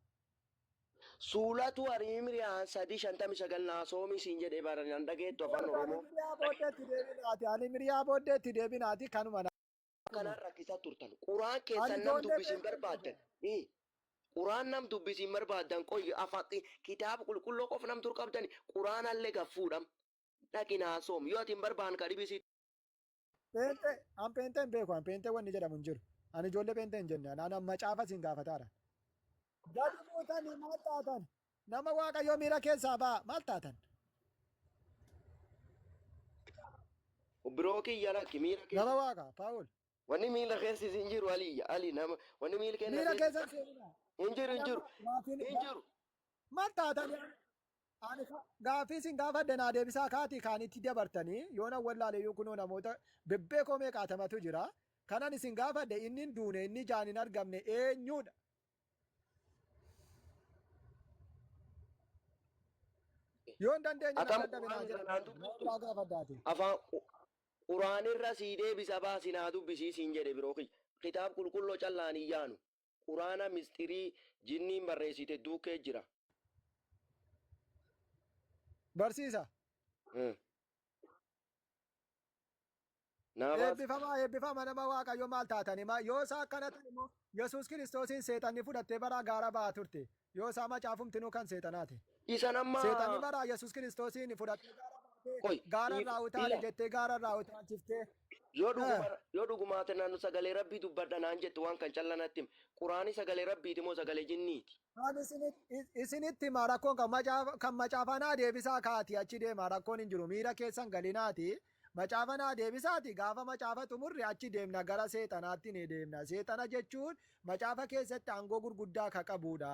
Suulatu Ariimriyaan 3:59 naa soomi siin jedhee bara nan dhageettu afaan Oromoo. Miriyaa booddeetti deebinaati. Ani miriyaa booddeetti deebinaati kanuma. Kanaan rakkisaa turtan. Quraan Ani keessan nam ijoollee dubbisiin pheenxee barbaaddan. Quraan nam dubbisiin barbaaddan qoyyi afaan kitaaba qulqulluu qofa nam dur qabdan quraanallee gaffuudham. Dhaqi naa soom yoo ati hin barbaan ka dhibisi. Pheenxee an pheenxee hin beeku an pheenxee wanni jedhamu hin jiru. Ani ijoollee pheenxee hin jenne ani macaafa siin gaafataara. Gadi buutanii maal taatan? Nama Waaqayyoo miira keessaa ba'a maal taatan? Biroo kiyya lakki miira Nama keessa. Waaqa Paawul. Wanni miila keessa hin jiru aliyya ali nama wanni miila keessa Miira keessa seenina. hin jiru hin jiru Gaaffiin hin jiru. maal taatan? Ani gaaffii isin gaafadhe naa deebisaa kaatii kaanitti dabartanii yoo na wallaale iyyuu kunoo namoota bebbeekoo meeqaatamatu jira. Kanan isin gaafadhe inni hin duune inni ijaan hin argamne eenyudha? Yoo hin dandeenye na Atam dadhabe naa quraan irra jedha. naan dubbiftu. Biraa gaafadhaati. Afaan quraan irra sii deebisa baasi naa dubbisii siin jedhe biroo kiyya. Kitaaba qulqulloo callaan hin yaanu. Quraana mistirii jinniin barreessite duukee jira. Barsiisa. Naa baas. Eebbifamaa eebbifama nama Waaqayyo maal taatanii yoo isaa akkana ta'e immoo Yesuus Kiristoosiin seexanni fudhattee baraa gaara ba'aa turte. Yoo isaa macaafumtinuu kan seexanaati. Isan amma Seexanni baraa Yesuus Kiristoosiin fudhattee gaara baatee qoy gaara irraa utaali ila jettee gaara irraa utaalchiftee. yoo dhuguma yoo dhugumaate naannu sagalee rabbii dubbadha naan jettu waan kan callanatti him. Quraani sagalee rabbiiti moo sagalee jinniiti? Ani isinitti hima rakkoon kan macaafaa naa deebisaa kaati achi deema rakkoon hin jiru miira keessan galinaati macaafa naa deebisaati gaafa macaafa xumurre achi deemna gara seexanaatti ni deemna seexana jechuun macaafa keessatti aangoo gurguddaa ka qabudha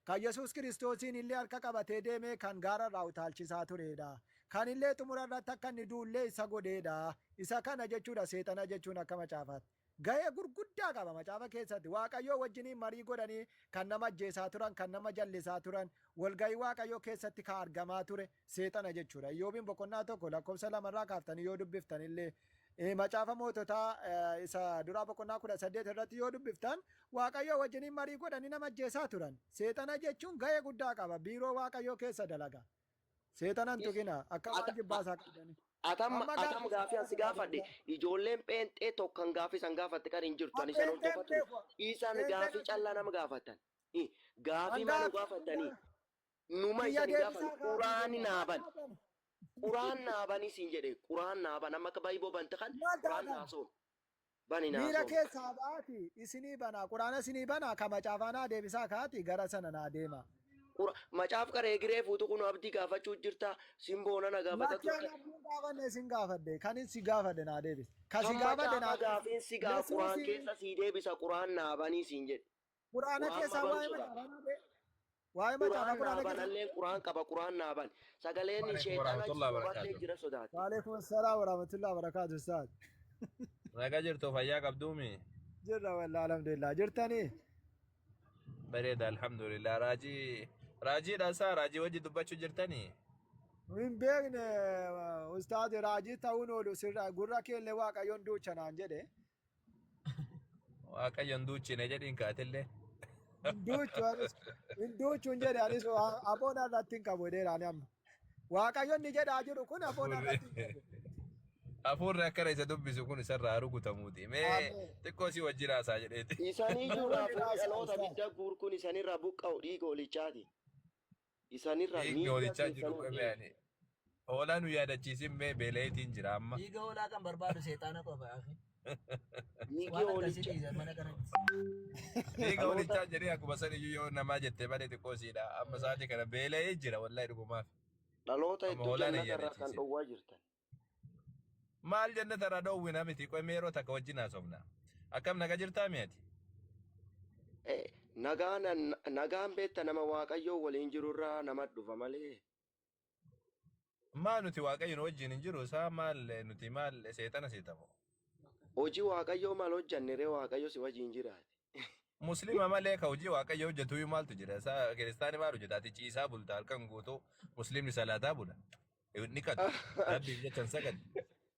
kan Yesuus Kiristoosiin illee harka qabatee deemee kan gaara irraa utaalchisaa turedha kan illee xumura irratti akka inni duullee isa godheedha isa kana jechuudha seexana jechuun akka macaafaatti. Gahee gurguddaa qaba macaafa keessatti Waaqayyoo wajjiniin marii godhanii kan nama ajjeesaa turan kan nama jallisaa turan walgahii Waaqayyoo keessatti ka argamaa ture seexana jechuudha. Iyyoobiin boqonnaa 1 lakkoofsa 2 irraa kaaftanii yoo dubbiftan illee macaafa moototaa isa duraa boqonnaa 18 irratti yoo dubbiftan Waaqayyoo wajjiniin marii godhanii nama ajjeesaa turan. Seexana jechuun gahee guddaa qaba biiroo Waaqayyoo keessa dalaga. Seexana hin tuqina akka waan jibbaa isaa qabdanii. Atam Amma atam gaaffii gaafii an si gaafadhe ijoolleen pheenxee tokkan gaafii san gaafatte kan hin jirtu ani isan Pheenxeen hordofa ture beeku. isaan Pheenxeen gaafii callaa nama gaafattan gaafii An maa nu gaaffii gaafattanii numa kiyya isan hin deebisaa gaafan gaafii quraani kenna. naa ban quraan naa bani siin jedhe quraan naa ban amma akka baay'ee bante kan Maal quraan taatan? naa soom bani naa Miira soom keessaa ba'aati isinii banaa quraana isinii banaa ka macaafaa naa deebisaa kaati gara sana naa deema. Macaaf qaree giree fuutu kun abdii gaafachuu jirta simboona na gaafata Lakki ani turte. abdiin gaafanne isin gaafadhe kan si gaafadhe naa deebise. Ka si Kan gaafadhe macaafa naa deebise. gaafiin si gaa quraan Yesuusi keessa sii deebisa quraan naa banii siin jedhe. quraana Quraan keessaa ma waa'ee banuu sodaata. macaafaa naa deebise. Waa'ee macaafaa Quraan naa quraana keessa. banallee quraan qaba quraan naa ban. Sagaleen Waalaikum sheexana warahmatullahi soballee wabarakatuh. jira sodaate. Waalaikum salaam warahmatullahi wabarakatuh ustaaz. Nagaa jirtu fayyaa qabduumi. Jirra wallahi alhamdulillah jirtanii. Bareeda alhamdulillah. Raajii raajiidha isaa raajii wajji dubbachuu jirtanii. Hin beekne ustaaz raajii ta'uun oolu sirra gurra keellee Waaqayyoon duucha naan jedhe. Waaqayyoon duuchine jedhiin kaatillee. Hin duuchu anis hin duuchu hin jedhe anis aboon irratti hin qabu jedheera ani amma. Waaqayyoon ni jedhaa jiru kun aboon irratti hin qabu. Hafuurri akkana isa dubbisu kun isarraa rukutamuuti. Mee Ameen. xiqqoo si wajjin haasaa jedheeti. Isaniyyuu Mee waliin hafuurri haasaa dhaloota ustaaz. bidda guurkuun isanirraa buqqa'u dhiiga olichaati. Isanirraa Dhiigni miila hoolichaa jiru keessanuu qomee dhiiga. ani. Hoolaa nu yaadachiisin mee beela'eetiin jira amma. Dhiiga hoolaa kan barbaadu seexaana qofa. Akhi. Dhiigi Waan akkasii hoolicha dhiisan mana kanatti. Dhiiga dhaloota hoolichaa jedhee akkuma san iyyuu yoo namaa jettee malee xiqqoo siidha. Amma sa'aatii kana beela'ee jira wallahi dhugumaaf. dhaloota Amma hedduu hoolaan hin jannatarraa kan yaadachiisin. dhowwaa jirtan. Maal jannata irraa dhoowwina miti qoy yeroo takka wajjin haasofna. Akkam naga jirtaa mi'ati? Nagaan nagaan beekta nama Waaqayyoo waliin jirurraa nama dhufa malee. Maal nuti waaqayyoon wajjin hin jiru isaa maal nuti maal seexana seexamu. Hojii Waaqayyoo maal hojjanne ree Waaqayyo si wajjin jiraate. Muslima malee ka hojii waaqayyo hojjetu maaltu jira? Isaa kiristaani maal hojjeta? Ati ciisaa bulta halkan guutuu muslimni salaataa bula. Ni qatu. Rabbiif jecha hin sagadu.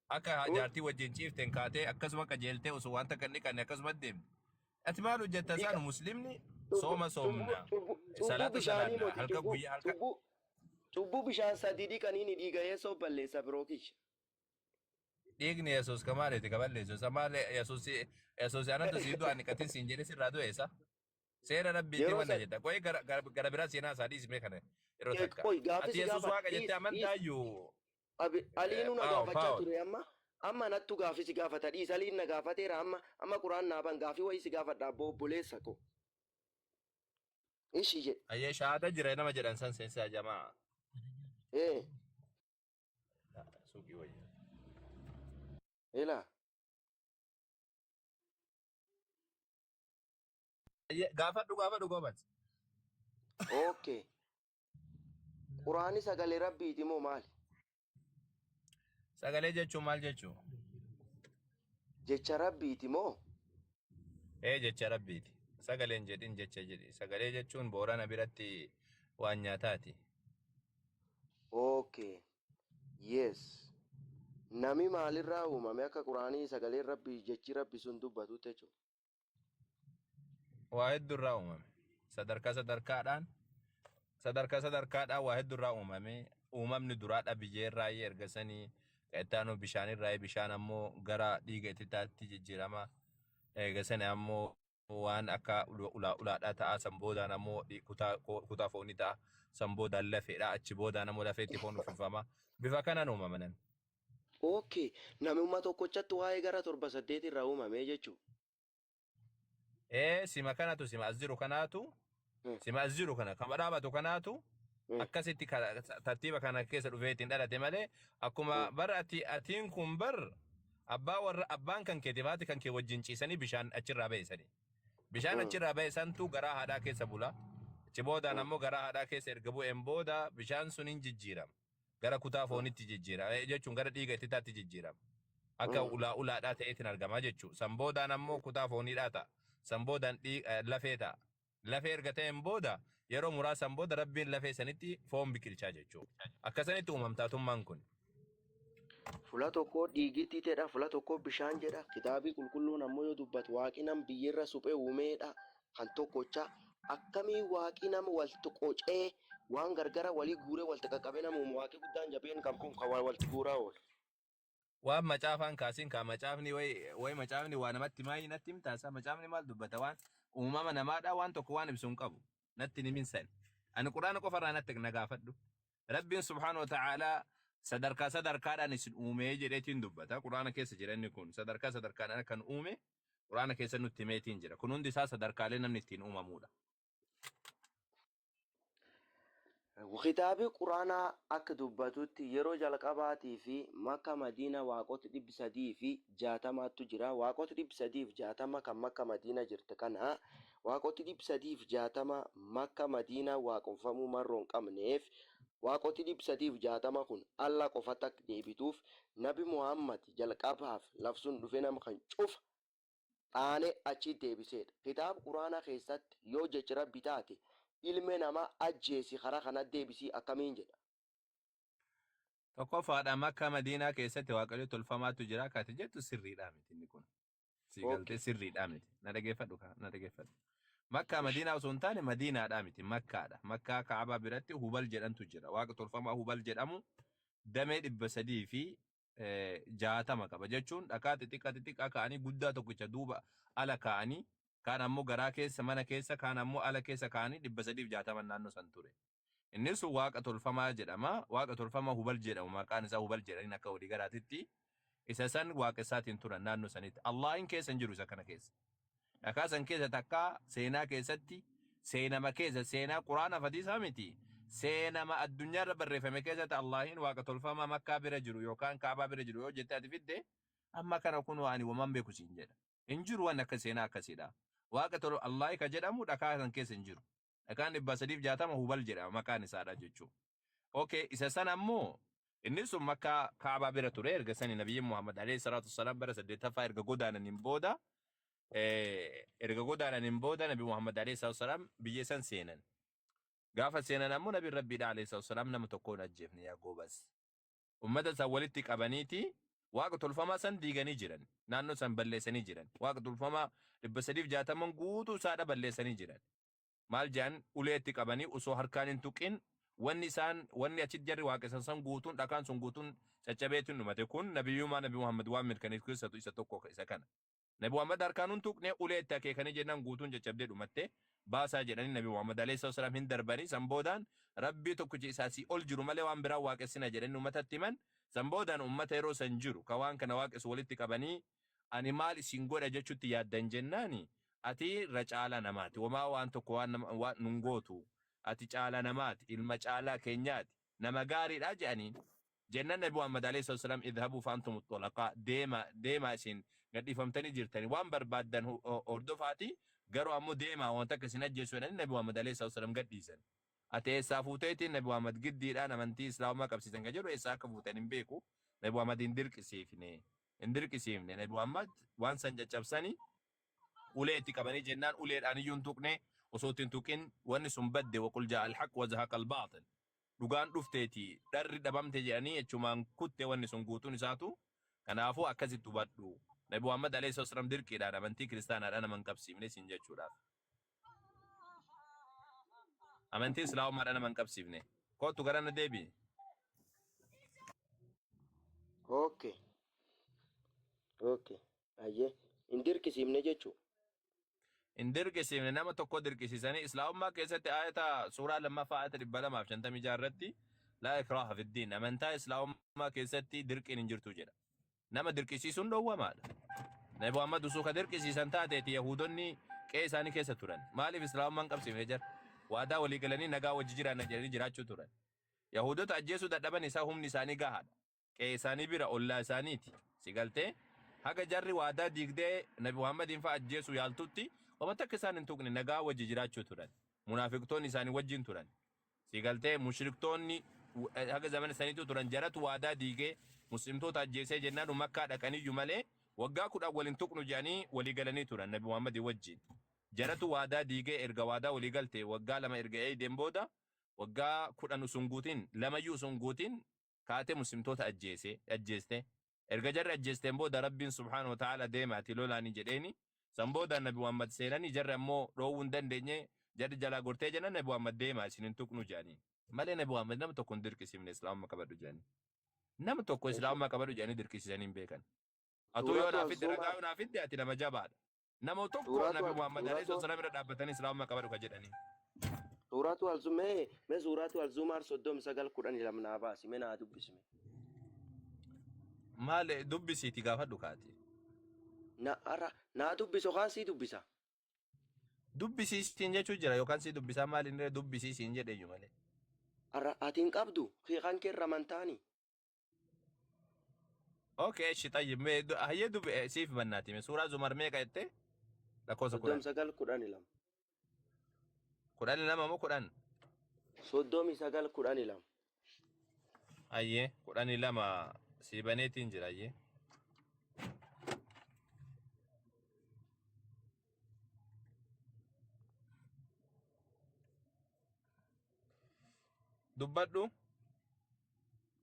Akka jaartii wajjin ciifteen kaatee akkasuma qajeeltee osoo waan takka hin dhiqanne akkasuma deemte. Ati maal hojjetta Dhiqa isaanu muslimni Cubbuu Sooma cubbuu soomna. cubbuu cubbuu Salaata bishaanii salaanna. moti Halkan cubbuu guyyaa halkan. cubbuu cubbuu bishaan sadii dhiqanii dhiiga yeessoo balleessa biroo kiyya. Dhiigni Yesuus ka maaliiti ka balleessu? Isa maali Yesuus Yesuus anatu sii du'a niqatin siin jedhe sirraa du'e isa? Seera rabbiitii Yeroo wanna san jetta. Qoyi gara gara gara biraa seenaa isaa dhiismee kana yeroo takka. qoy gaaffii Ati si Yesuus gaafadha waaqa jettee dhiis dhiis amantaayyuu Abi Aliinuu na paawo gaafachaa paawo. ture amma amma nattu gaafii si gaafata dhiis Aliin na gaafateera amma amma quraan naa ban gaafii wayii si gaafadha abboo obboleessa ko ishi jedhe Ayyee shahaada jira nama jedhan san seensaa jamaa. ee Suuqii wayya. ila Ayyee gaafadhu gaafadhu goobas. okay quraani sagalee rabbiiti moo maali Sagalee jechuun maal jechuu? jecha rabbiiti moo Ee jecha rabbiiti. Sagaleen jedhin jecha jedhi. Sagalee jechuun boorana biratti waan nyaataati. okay yes nami maalirraa uumame akka quraanii sagaleen rabbii jechi rabbi sun dubbatutti jechuudha Waa hedduurraa uumame. Sadarkaa sadarkaadhaan sadarkaa sadarkaadhaan waa hedduurraa uumame. Uumamni duraadha biyyeerraa erga sanii ittaanu bishaanirraa bishaan ammoo gara dhiiga ititaatti jijjiirama. Eega sanii ammoo waan akka ulaa ulaadhaa ta'a san boodaan ammoo kutaa kutaa foonii ta'a san boodaan lafeedha achi boodaan ammoo lafeetti foon uffifama. Bifa kanaan uumama namni. okay namummaa tokkochatti waa'ee gara torba saddeet irraa uumame jechuudha Ee sima kanatu sima as jiru kanaatu sima as jiru kana kama dhaabatu kanaatu akkasitti tartiiba kana keessa dhufee ittiin dhalate malee akkuma bar ati atiin kun bar abbaa warra abbaan kan keeti haati kan kee wajjin ciisanii bishaan achirraa ba'isanii. Bishaan achirraa ba'e santu garaa haadhaa keessa bula. Achi boodaan ammoo garaa haadhaa keessa erga bu'een booda bishaan sun hin jijjiirama. Gara kutaa foonitti jijjiirama jechuun gara dhiiga ititaatti jijjiirama. Akka ulaa ulaadhaa ta'eetiin argama jechuudha. San boodaan ammoo kutaa fooniidhaa ta'a. San boodaan lafee ta'a. Lafee erga ta'een booda yeroo muraasan booda rabbiin lafee sanitti foon biqilchaa jechuudha. Akkasanitti uumamtaatummaan kun. Fula tokko dhiigitti jedha, fula tokko bishaan jedha. Kitaabii qulqulluun ammoo yoo dubbatu waaqi nam biyyerra suphee uumeedha. Kan tokkocha akkamii waaqi nama walti qocee waan gargara walii guuree walti qaqqabee nama uumu waaqi guddaan jabeen kan kun kan walti guuraa oolu. Waan macaafaan kaasin kaa macaafni wayi macaafni waa namatti maayii natti himtaasa macaafni maal dubbata waan uumama namaadhaa waan tokko waan ibsu hin qabu natti ni minsan. Ani quraana qofarraa natti na gaafadhu. Rabbiin subhaanahu wa ta'aalaa sadarkaa sadarkaadhaan isin uumee jedheetiin dubbata. Quraana keessa jira inni kun sadarkaa sadarkaadhaan kan uume quraana keessa nutti himeetiin jira. Kun hundi isaa sadarkaalee namni ittiin uumamudha. Kitaabii quraanaa akka dubbatutti yeroo jalqabaatii fi makka madiina waaqota 360tu jira. Waaqota 360 kan makka madiina jirtu kana waaqota 360 makka madiina waaqonfamuu marroo hin qabneef waaqoti 360 kun Allah qofatti akka deebituuf nabi Muhammad jalqabaaf labsuun dhufe nama kan cufa dhaane achi deebiseedha. Kitaaba quraanaa keessatti yoo jechi rabbi taate ilmi namaa ajjeesi karaa kana deebisii akkamiin jedha. Tokkoffaadha makka madiinaa keessatti waaqayyo tolfamaatu jira akka ati jettu sirriidhaa miti inni kun. Si galtee sirriidhaa miti. Na dhageeffadhu kaa na dhageeffadhu. Makkaa madiinaa osoo hin taane madiinaadhaa miti makkaadha. Makkaa kaabaa biratti hubal jedhantu jira. Waaqa tolfamaa hubal jedhamu damee 360 qaba jechuun dhakaa xixiqqaa xixiqqaa kaa'anii guddaa tokkicha duuba ala kaa'anii kaan ammoo garaa keessa mana keessa kaan ammoo ala keessa kaa'anii 360 naannoo san ture. Inni sun waaqa tolfamaa jedhama. Waaqa tolfamaa hubal jedhamu maqaan isaa hubal jedhaniin akka walii garaatitti isa san waaqa isaatiin turan naannoo sanitti. Allaahin keessa hin jiru isa kana keessa. Dhakaa san keessa takkaa seenaa keessatti seenama keessa seenaa quraana fadiisaa miti. Seenama addunyaarra barreeffame keessatti Allaahin waaqa tolfamaa makkaa bira jiru yookaan kaabaa bira jiru yoo jette ati fidde amma kana kun ani waman beeku siin jedha. Hin jiru waan akka seenaa akkasiidha. Waaqa tol Allaahi ka jedhamu dhakaa san keessa hin jiru. Dhakaan 360 hubal jedhama maqaan isaadha jechuudha. Okay, isa sana ammoo inni sun makkaa kaabaa bira ture erga sani nabiyyiin Muhammad alayhi salaatu wassalaam bara saddeettaffaa erga godaananiin booda nabi Muhammad alayhi salaatu wassalaam biyya san seenan. Gaafa seenan ammoo nabiin rabbiidha alayhi salaatu wassalaam nama tokkoon ajjeefne yaa goobas. Ummata san walitti qabaniiti waaqa tolfamaa san diiganii jiran. Naannoo san balleessanii jiran. Waaqa tolfamaa 360 guutuu isaadha balleessanii jiran. Maal jedhan uleetti qabanii osoo harkaan hin tuqin wanni isaan wanni achitti jarri waaqessan san guutuun dhakaan sun guutuun caccabeetu hin dhumate. Kun nabiyyummaa Nabi Muhammad waan mirkaneessu keessattuu isa tokko isa kana. Nabi Muhammad harkaan hin tuqne, uleetti akeekanii jennaan guutuun caccabdee dhumatte. Baasaa jedhanii Nabi Muhammad alayhi salaam hin darbanii. San boodaan Rabbii tokkicha isaa sii ol jiru malee waan biraa waaqessina jedhanii uummatatti himan. San boodaan uummata yeroo san jiru ka waan kana waaqessu walitti qabanii, ani maal isin godha jechutti yaaddan jennaani, ati irra caalaa namaati, homaa waan tokko waan nama waan nun gootu, ati caalaa namaati, ilma caalaa keenyaati, nama gaariidha jedhaniin. Jennaan Nabi Muhammad alayhi salaam, idhabuu faantum xulaqaa, deema deemaa, isin gadhiifamtanii jirtanii, waan barbaaddan hordofaati, garuu ammoo deemaa, wanta akka isin ajjeesu jedhanii Nabi Muhammad alayhi salaam gadhiisan. Ati eessaa fuuteetiin Nabi Muhammad giddiidhaan amantii Islaamaa qabsiisan kan jedhu eessaa akka fuutan hin beeku. Nabi Muhammad hin dirqisiifne. Hin dirqisiifne. Nabi Muhammad waan san caccabsanii ulee itti qabanii jennaan uleedhaan iyyuu hin tuqne, osoo itti hin tuqin wanni sun badde. Waqul jaa alhaq wazahaqa albaaxil. Dhugaan dhufteeti dharri dhabamte jedhanii jechumaan kutte wanni sun guutuun isaatu. Kanaafuu akkasitti hubadhu. Nabi Muhammad alayhi salaam dirqiidhaan amantii kiristaanaadhaan nama hin qabsiifne siin jechuudhaaf. Amantii Islaamummaadhaan nama hin qabsiifne. Kootu gara na deebi'i. Okay. Ayyee. Hin dirqisiifne jechuu. Hin dirqisiifne. Nama tokko dirqisiisanii Islaamummaa keessatti ayata suuraa lammaffaa ayata 256 irratti laa ikraaha fiddiin, amantaa Islaamummaa keessatti dirqiin hin jirtu jedha. Nama dirqisiisuun dhoowwamaadha. Nabi Muhammad osoo ka dirqisiisan taateeti Yahuudonni qe'ee isaanii keessa turan. Maaliif Islaamummaan qabsiifne jara? Waadaa walii galanii nagaa wajji jiraanna jedhanii jiraachuu turan. Yahuudota ajjeesuu dadhaban isaa humni isaanii gahaadha. Qe'ee isaanii bira ollaa isaaniiti. Si galtee? Haga jarri waadaa diigdee Nabi Muhammadiin fa'a ajjeesuu yaaltutti wama takka isaan hin tuqne, nagaa wajji jiraachuu turan. Munaafiqtoonni isaanii wajjin turan. Si galtee? Mushriktoonni haga zamana saniitu turan. Jaratu waadaa diigee muslimtoota ajjeesee jennaan Makkaa dhaqaniyyuu malee waggaa 10 waliin tuqnu jedhanii walii galanii turan Nabi Muhammadii wajjin. Jaratu waadaa diigee erga waadaa walii galte waggaa 2 erga eeydeen booda waggaa 10 osoo hin guutin, lamayyuu osoo hin guutin, kaatee muslimtoota ajjeese ajjeeste. Erga jarri ajjeesteen booda Rabbiin subhaanahu wa ta'ala deemaati lolaanii jedheeni. San booda Nabi Muhammad seenanii jarri ammoo dhoowwuu hin dandeenye, jarri jalaa gortee jennaan Nabi Muhammad deemaa isin hin tuqnu jedhanii. Malee Nabi Muhammad nama tokko hin dirqisiifne Islaamummaa qabadhu jedhanii. Nama tokko Islaamummaa qabadhu jedhanii dirqisiisanii hin beekan. Atuu yoo Suuratu naa fidde ragaa Al-Zumar yoo naa fidde ati nama jabaadha. Nama tokko Suuratu Nabi Muhammad alayhi Suuratu salaam irra dhaabbatanii Islaamummaa qabadhu ka jedhanii. Suuratu Al-Zumar mee Suuratu Al-Zumar 39:12 naa baasi, mee naa dubbisime. Maal dubbisiiti gaafadhu kaati. Na ara naa dubbisu yookaan sii dubbisa. Dubbisiisiin jechuu jira yookaan si dubbisaa maal inni dubbisiisiin jedhe iyyuu malee. Arra ati hin qabdu kan kee irra amantaani. Okay, eshi tayyib mee hayyee dubbi siif bannaati mee suuraa Zumar meeqa jette? Lakkoofsa 10. 10. 9:12. 12 moo 10? 39:12. Hayyee, 12 sii baneetiin jira, hayyee. Dubbadhu.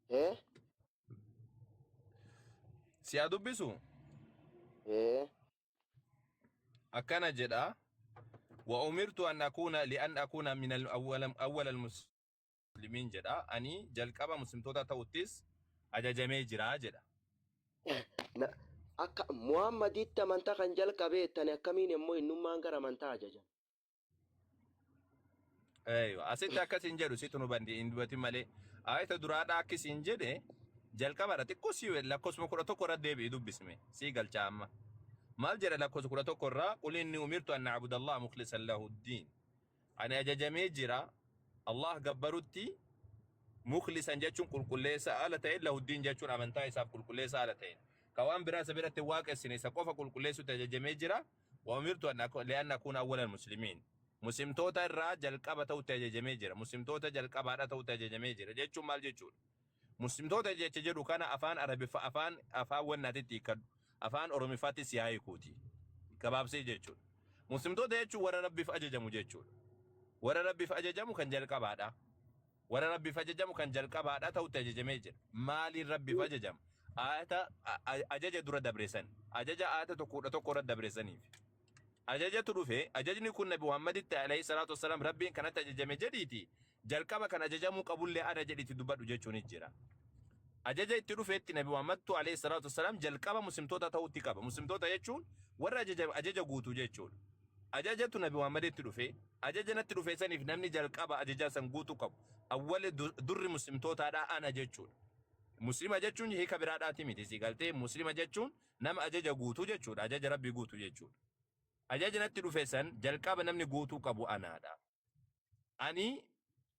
Eh? Si haa dubbisu. Eh? Akkana jedha. Wa umirtu an akuna li'an akuna min al awwal awwal al muslimiin jedha. Ani jalqaba muslimtoota ta'uttis ajajamee jira jedha. Na, akka Muhammaditti amantaa kan jalqabee tani akkamiin immoo innummaan gara amantaa ajajan? Eeywa, asitti akkas hin jedhu, situ nu bandi hin dubatin malee. Ayata duraadhaa akkas hin jedhe, jalqabarra xiqqoo si lakkoofsuma 11 irra deebi'i dubbisme sii galcha amma. Maal jedha lakkoofsa 11 irraa? Qul inni umirtu an na'budallaha mukhlisan lahu ddiin. Ani ajajamee jira Allah gabbarutti, mukhlisan jechuun qulqulleessa haala ta'een, lahu ddiin jechuun amantaa isaaf qulqulleessa haala ta'een. Ka waan biraa isa biratti hin waaqessine, isa qofa qulqulleessutti ajajamee jira. Wa umirtu an li'an akuuna awwalal muslimiin. Muslimtoota irraa jalqaba ta'utti ajajamee jira. Muslimtoota jalqabaadha ta'utti ajajamee jira jechuun maal jechuudha? Muslimtoota jecha jedhu kana afaan Arabiffa afaan wannaatitti hiikkadhu. Afaan Oromiffaatti si haa hiikuuti. Gabaabsee jechuudha. Muslimtoota jechuun warra Rabbiif ajajamu jechuudha. Warra Rabbiif ajajamu kan jalqabaadha. Warra Rabbiif ajajamu kan jalqabaadha ta'utti ajajamee jira. Maaliin Rabbiif ajajama? Ayata ajaja dura dabresan. Ajaja ayata 1 11 irra dabresaniif. Ajajatu dhufe, ajajni kun Nabi Muhammaditti alayhi salaatu wassalaam Rabbiin kanatti ajajame jedhiiti jalqaba kan ajajamuu qabullee ana jedhiiti dubbadhu jechuunis jira. Ajaja itti dhufeetti Nabi Muhammadtu alayhi salaatu wassalaam jalqaba muslimtoota ta'utti qaba. Muslimtoota jechuun warra ajaja, ajaja guutuu jechuudha. Ajajatu Nabi Muhammaditti dhufe, ajaja natti dhufe saniif namni jalqaba ajaja san guutuu qabu awwali durri muslimtootaadhaa ana jechuudha. Muslima jechuun hiika biraadhaati miti, si galtee? Muslima jechuun nama ajaja guutuu jechuudha, ajaja Rabbii guutuu jechuudha. Ajaja natti dhufe san jalqaba namni guutuu qabu anaadha. Ani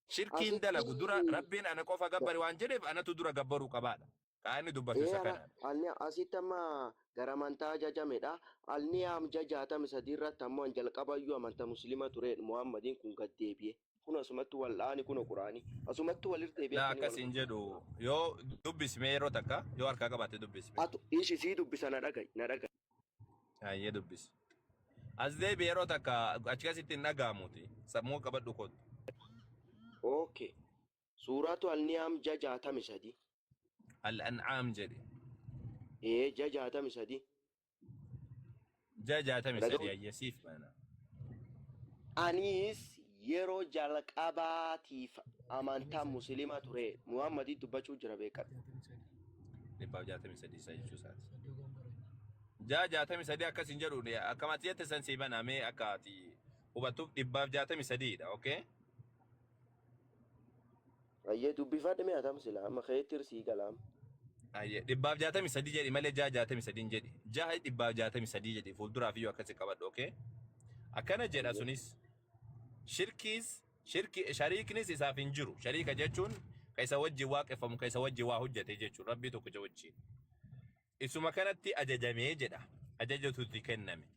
shirkiin dalagu dura Asitti Rabbiin ana qofa gabbari waan jedheef anatu dura gabbaruu qabaadha. Kaa inni dubbatu isa kanaadha. Alni asitti amma gara amantaa ajajamedha. Alni amja 63 irratti ammoo an jalqabayyuu amantaa muslima ture Muhammadiin kun gad deebi'e. Kun asumatti wal'aani kun quraanii. Asumatti walirra deebi'e Laa akkanii akkas wal hin jedhu, yoo dubbisme yeroo takka yoo harkaa qabaatte dubbisme. Atu ishi sii dubbisa, na dhaga'i, na dhaga'i. Hayyee, dubbisi. As deebi yeroo takka, achi keessatti hin dhaga'amuuti. Sammuu qabadhu, kottu. Okay. Suuratu Alniyaam 63. Al-An'aam jedhi. Ee, 63. 63. Dhaga'u. Hayyee, siif mana. Anis yeroo jalqabaatiif amantaa musliima ture. Muhammadii dubbachuu jira, beekadhu. 163 isa jechuu isaati. 63 akkas hin jedhu, akkamatti jette san sii banamee akka ati hubattuuf 163dha. Okay? Ayyee, dubbifadhe, mee atam sila amma keetti sii galaam. Ayyee, 163 jedhi malee 63 jedhi. 663 jedhi, fuulduraaf iyyuu akkasi qabadhu. Okay? Akkana jedha sunis shirkiis shirki shariiknis isaaf hin jiru. Shariika jechuun ka isa wajjin waaqeffamu, ka isa wajjin waa hojjete jechuudha. Rabbii tokkicha wajjin. Isuma kanatti ajajamee jedha. Ajajatu itti kenname.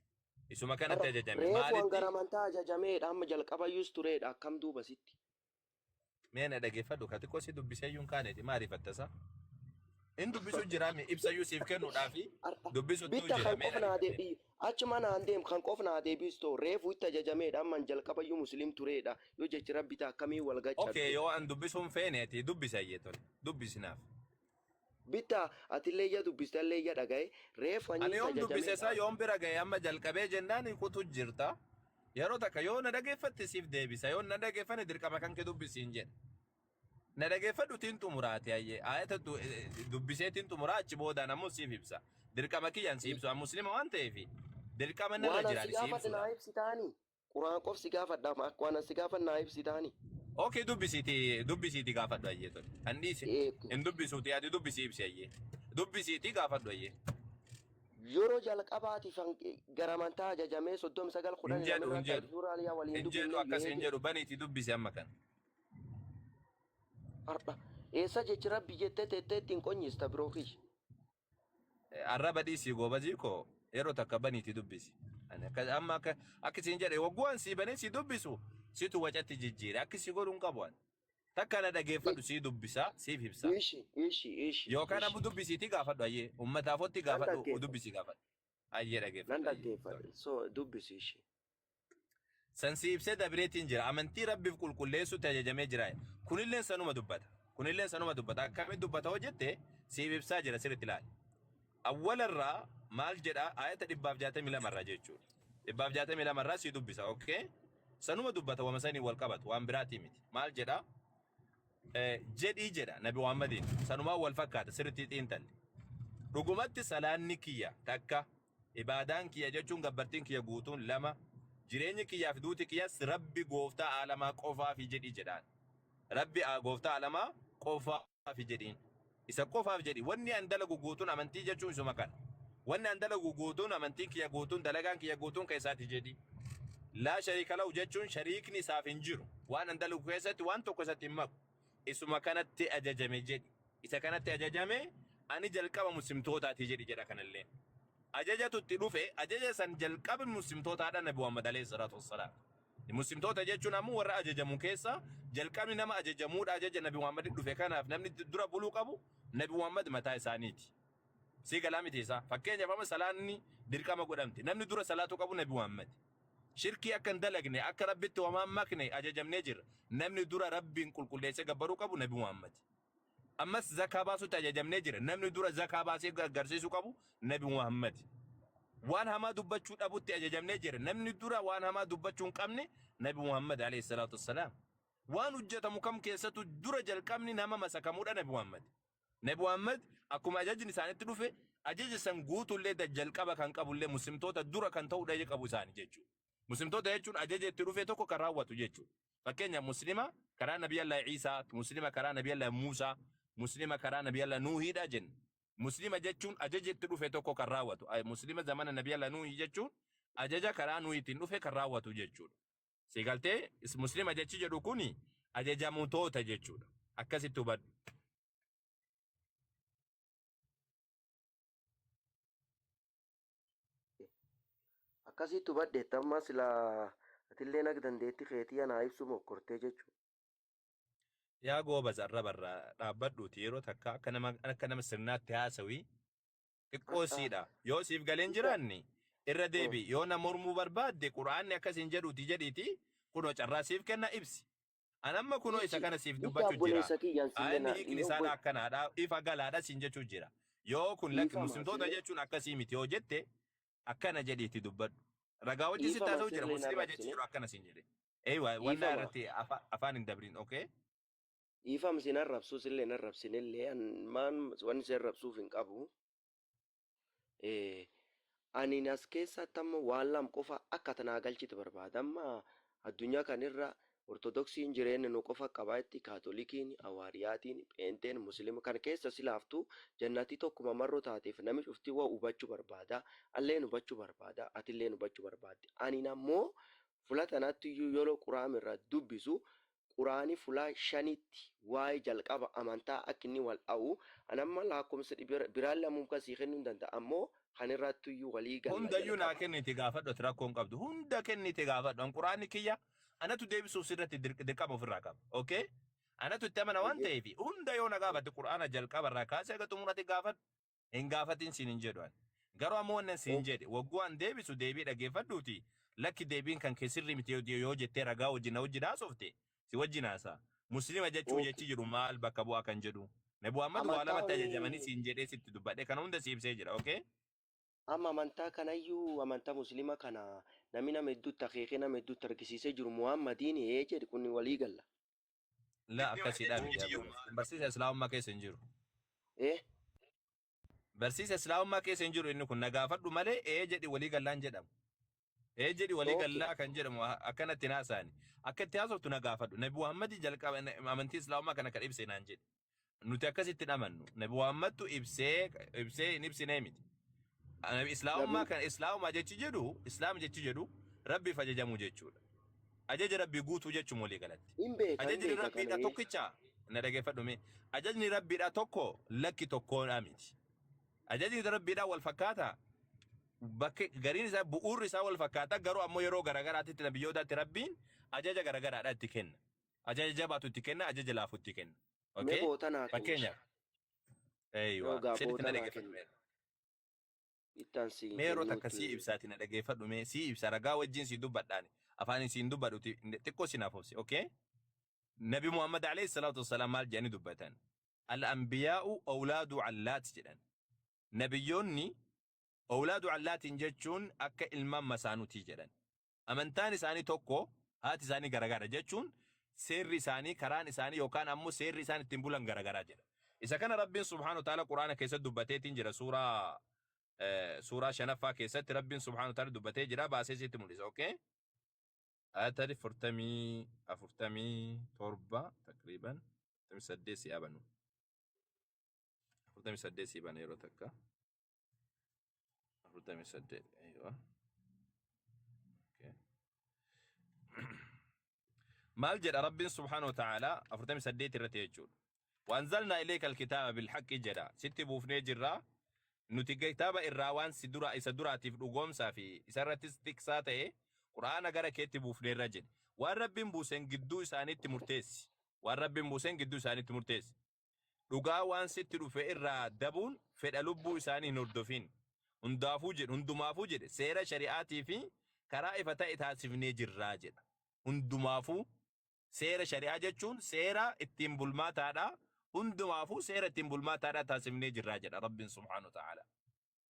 Isuma kanatti ajajame. Reefu Maalitti? hanga amantaa ajajameedha, amma jalqabayyuus tureedha, akkam duuba sitti? Mee na dhageeffadhu, ka xiqqoo si dubbisee iyyuu hin kaaneeti maariifatta isa. In dubbisu jira mi ibsayyuu siif kennuudhaafi dubbisuttuu Bitta jira kan mee qof naa na deebi, achuma naan deem, kan qof naa deebistoo reefu itti ajajameedha, amma jalqabayyuu musliim tureedha yoo jechi rabbi ta'a akkamii wal Okay, gachabde? yoo an dubbisuun feeneeti dubbisa iyyee, tole. Dubbisinaaf. Bitta atillee iyya dubbistallee iyya dhagaye reefu Ani ani itti yoom dubbise isaa ajajameedha. yoom bira ga'e? Amma jalqabee jennaan kutu jirta. Yeroo takka yoo na dhageeffatte siif deebisa. Yoo na dhageeffanne dirqama kan kee dubbisiin jedha. Na dhageeffadhu tiin xumuraati hayyee. Ayata dubbiseetiin xumuraa, achi boodaan ammoo siif ibsa. Dirqama kiyyaan si ibsu. An muslima waan ta'eef dirqama narra Waan an jiraan si si gaafadhe ibsuudha. naa ibsitaanii? Quraan qof si gaafadha, akka waan an si gaafadhe naa ibsitaanii? Okay, dubbisiiti, dubbisiiti gaafadhu hayyee, tole. An dhiise. Hin dubbisuuti, ati dubbisii ibsi hayyee. Dubbisiiti gaafadhu hayyee. Yeroo jalqabaatiif gara amantaa ajajamee 39 Hin 10 jedhu, hin lamirratti jedhu. suuraa waliin Hin jedhu, dubbifne akkas hin yoo jedhu, baniiti dubbisi amma kana. Har'a eessa jechi rabbi jettee teettee ittiin qonyista, biroo kiyya? Arraba dhiisii, goobazii koo, yeroo takka baniiti dubbisi. Ani akka amma akka isin jedhe, wagguwaan sii banee si dubbisu situ wacatti jijjiire, akki si godhu hin qabu ani. Takka na dhageeffadhu, sii dubbisa, siif ibsa. Ishi, ishi, ishi. Yookaan Ishi. ammoo dubbisiitii gaafadhu hayyee, uummataaf Nan gaafadhu, dhaggeeffadha. dubbisii gaafadhu. Hayyee, Nan dhageeffadhu hayyee. dhaggeeffadha. So dubbisi ishi. San si ibsee dabreetiin jira. Amantii Rabbiif qulqulleessutti ajajamee jira. Kunilleen sanuma dubbata. Kunilleen sanuma dubbata. Akkamitti dubbata hoo jette, siif ibsaa jira, sirriitti ilaali. Awwalarraa maal jedha? Ayata 162rraa jechuudha. 162rraa si dubbisa. Okay? Sanuma dubbata, wama sanii wal qabatu, waan biraatii miti. Maal jedha? Jedhii jedha Nabi Muhammadiin. Sanumaan wal fakkaata, sirriitti xiinxalli. Dhugumatti salaanni kiyya takka, ibaadaan kiyya jechuun gabbartiin kiyya guutuun lama, jireenyi kiyyaa fi duuti kiyyas Rabbi gooftaa aalamaa qofaafi jedhi jedhaan. Rabbi gooftaa aalamaa qofaafi jedhiin. Isa qofaaf jedhi. Wanni an dalagu guutuun amantii jechuun isuma kana. Wanni an dalagu guutuun, amantiin kiyya guutuun, dalagaan kiyya guutuun keessaati jedhi. Laa shariika lahu jechuun shariikni isaaf hin jiru. Waan an dalagu keessatti waan tokko isatti hin maku. Isuma kanatti ajajame jedhi. Isa kanatti ajajame, ani jalqaba muslimtootaati jedhi jedha kanallee. Ajajatu itti dhufe, ajaja san jalqaba muslimtootaadha Nabi Muhammad alayhi salaatu wassalaam. Muslimtoota jechuun ammoo warra ajajamu keessa jalqabni nama ajajamuudha, ajaja Nabi Muhammad dhufe kanaaf namni dura buluu qabu Nabi Muhammad mataa isaaniiti. Sii galaa miti isaa? Fakkeenyaaf amma salaanni dirqama godhamte. Namni dura salaatu qabu Nabi Muhammad. Shirkii akka hin dalagne, akka Rabbitti homaa hin makne ajajamnee jirra. Namni dura Rabbiin qulqulleessee gabbaruu qabu Nabi Muhammad. Ammas zakaa baasutti ajajamnee jira. Namni dura zakaa baasee agarsiisuu qabu Nabi Muhammad. Waan hamaa dubbachuu dhabutti ajajamnee jira. Namni dura waan hamaa dubbachuu hin qabne Nabi Muhammad alayhi salaatu wassalaam. Waan hojjetamu kam keessattuu dura jalqabni nama masakamuudha Nabi Muhammad. Nabi Muhammad akkuma ajajni isaanitti dhufe ajaja san guutuullee jalqaba kan qabullee muslimtoota dura kan ta'uudha qabu isaani jechuudha. Muslimtoota jechuun ajaja itti dhufe tokko kan raawwatu jechuudha. Fakkeenyaaf muslima karaa Nabi Allah Iisaa, muslima karaa Nabi Allah Muusaa, muslima karaa Nabi Allah Nuuhiidha jenna. Muslima jechuun ajaja itti dhufe tokko kan raawwatu. Muslima zamana Nabi Allah Nuuhii jechuun ajaja karaa Nuuhiitiin dhufe kan raawwatu jechuudha. Si galtee muslima jechi jedhu kuni ajajamtoota jechuudha. Akkasitti hubadhu. Akkasitti hubadheetta amma silaa atillee nag dandeetti keetii anaa ibsu mokkortee jechuudha. Yaa goobas arraba irraa dhaabbadhuuti yeroo takka akka nama sirnaatti haasawii xiqqoo siidha. Yoo siif galeen jiraanne irra deebi. Yoo na mormuu barbaadde quraanni akkas hin jedhuuti jedhiiti kunoo carraa siif kenna ibsi. Anamma kunoo isa kana siif Hiika dubbachuu jira. Obboleessa kiyyaan sillee Inni na hiikni isaadha akkanaadha. Ifa galaadha siin jechuu jira. Yoo kun lakki Dhiifama muslimtoota sillee jechuun akkasii miti yoo jette akkana jedhiitti dubbadhu. Ragaa wajjin sitti Dhiifama haasa'u jira. sillee na Muslima jechi arrabsine. jiru akkana siin jedhe. Eewa wannaa Dhiifama. irratti afaan hin dabrin, okay? Dhiifama sin arrabsuu sillee na arrabsinellee an maan wanni si arrabsuuf hin qabu. Ani as keessatti amma waan lama qofa akka tanaa galchite barbaada. Amma addunyaa kanirra Ortodoksiin jireenya nu qofa qabaa itti Kaatolikiin, Hawaariyaatiin, Pheenxeen, Musliima kan keessa silaaftuu jannatii tokkuma marroo taateef namni cuftii waa hubachuu barbaada. Alleen hubachuu barbaada. Atilleen hubachuu barbaaddi. Ani ammoo fula tanatti iyyuu yeroo quraama irraa dubbisu quraanii fulaa shanitti waa'ee jalqaba amantaa akka inni wal dha'u anamma lakkoofsa biraan lamuun kan sii kennuu hin danda'a ammoo kan irratti iyyuu walii galla Hundayyuu naa jalqaba. kennite gaafadhu, ati rakkoo hin qabdu. Hunda kennite gaafadhu. An quraanni kiyya anatu deebisuuf sirratti dirqama ofirraa qaba. Okay? Anatu itti amana waan ta'eef hunda yoo na gaafatte quraana jalqaba irraa kaasee haga xumuratti gaafadhu. Hin gaafatin siin hin jedhu ani. Garuu ammoo wannan siin jedhe wagguu an deebisu deebii dhaggeeffadhuuti lakki deebiin kan kee sirrii miti yoo jettee ragaa wajjin na wajjin haasofte si wajjin haasa'a. Muslima jechuun jechi jiru maal bakka bu'aa kan jedhu. Nabi Muhammad waa lamatti ajajamanii siin jedhee sitti dubbadhe kana hunda si ibsee jira. Okay? Amma amantaa kanayyuu amantaa musliima kana namni nama hedduutti akeekee nama hedduutti argisiisee jiru Muhammadiin ee jedhi kun walii galla. La akkasiidha miti yaa goobas. Barsiisa Islaamummaa keessa hin jiru. Barsiisa Islaamummaa keessa hin jiru inni kun na gaafadhu malee ee jedhi walii gallaan jedhamu. Ee jedhi walii gallaa kan jedhamu akkanatti hin haasa'ani. Akka itti haasoftu na gaafadhu. Nabi Muhammad jalqaba amantii Islaamummaa kana kan ibse naan jedhe. Nuti akkasitti hin amannu. Nabi Muhammadtu ibsee ibsee hin ibsinee miti. Nabi Islaamummaa Nabi kan Islaamummaa jechi jedhu Islaam jechi jedhu Rabbiif ajajamuu jechuudha. Ajaja Rabbii guutuu jechuun walii galatti. Hin beeka hin Ajajni beeka Rabbiidha kana ee. tokkicha na dhageeffadhu mee. Ajajni Rabbiidha tokko lakki tokkoodha miti. Ajajni Rabbiidha wal fakkaataa. Bakki gariin isaa bu'uurri isaa wal fakkaata garuu ammoo yeroo garagaraatti nabiyyootatti Rabbiin ajaja garagaraadha itti kenna. Ajaja jabaatu itti kenna, ajaja laafu itti kenna. Mee Okay? boota naa kenni. Fakkeenyaaf. Eeywa. Yoogaa Sirriitti boota na naa dhageeffadhu kenni. mee. Ittaan si Mee yeroo takka sii kennuutti. ibsaati na dhageeffadhu mee sii ibsa ragaa wajjin sii dubbadhaani. Afaan siin dubbadhuti xiqqoo si naaf obsi. Okay? Nabi Muhammad alayhi salaatu wassalaam maal jedhanii dubbatan? Al-anbiyaa'u awlaadu allaat jedhan. Nabiyyoonni awlaadu allaatiin jechuun akka ilmaan masaanutii jedhan. Amantaan isaanii tokko haati isaanii garagara jechuun seerri isaanii karaan isaanii yookaan ammoo seerri isaan ittiin bulan garagaraa jedha. Isa kana Rabbiin subhaanahu wa ta'ala Quraana keessatti dubbateetiin jira suuraa shanaffaa keessatti Rabbiin subhaanahu wa ta'ala dubbatee jira baasee sitti mul'isa. Okay? Ayatari 47 takriiban 48 si abanu. 48 si bana yeroo takka. 48 aywa. Okay. Maal jedha Rabbiin subhaanahu wa ta'ala 48 irratti jechuudha. وأنزلنا إليك الكتاب بالحق jedha. Sitti buufnee jirra. Nuti kitaaba irraa waan si dura isa duraatiif dhugoomsaa fi isarrattis tiksaa ta'e quraana gara keetti buufneerra jedhe. Waan Rabbiin buuseen gidduu isaaniitti murteessi. Waan Rabbiin buuseen gidduu isaaniitti murteessi. Dhugaa waan sitti dhufe irraa dabuun fedha lubbuu isaanii hin hordofin. Hundaafuu jedhe hundumaafuu jedhe seera shari'aatii fi karaa ifa ta'e taasifnee jirraa jedha. Hundumaafuu seera shari'aa jechuun seera ittiin bulmaataadha. Hundumaafuu seera ittiin bulmaataadha taasifnee jirraa jedha Rabbiin subhaanahu wa ta'ala.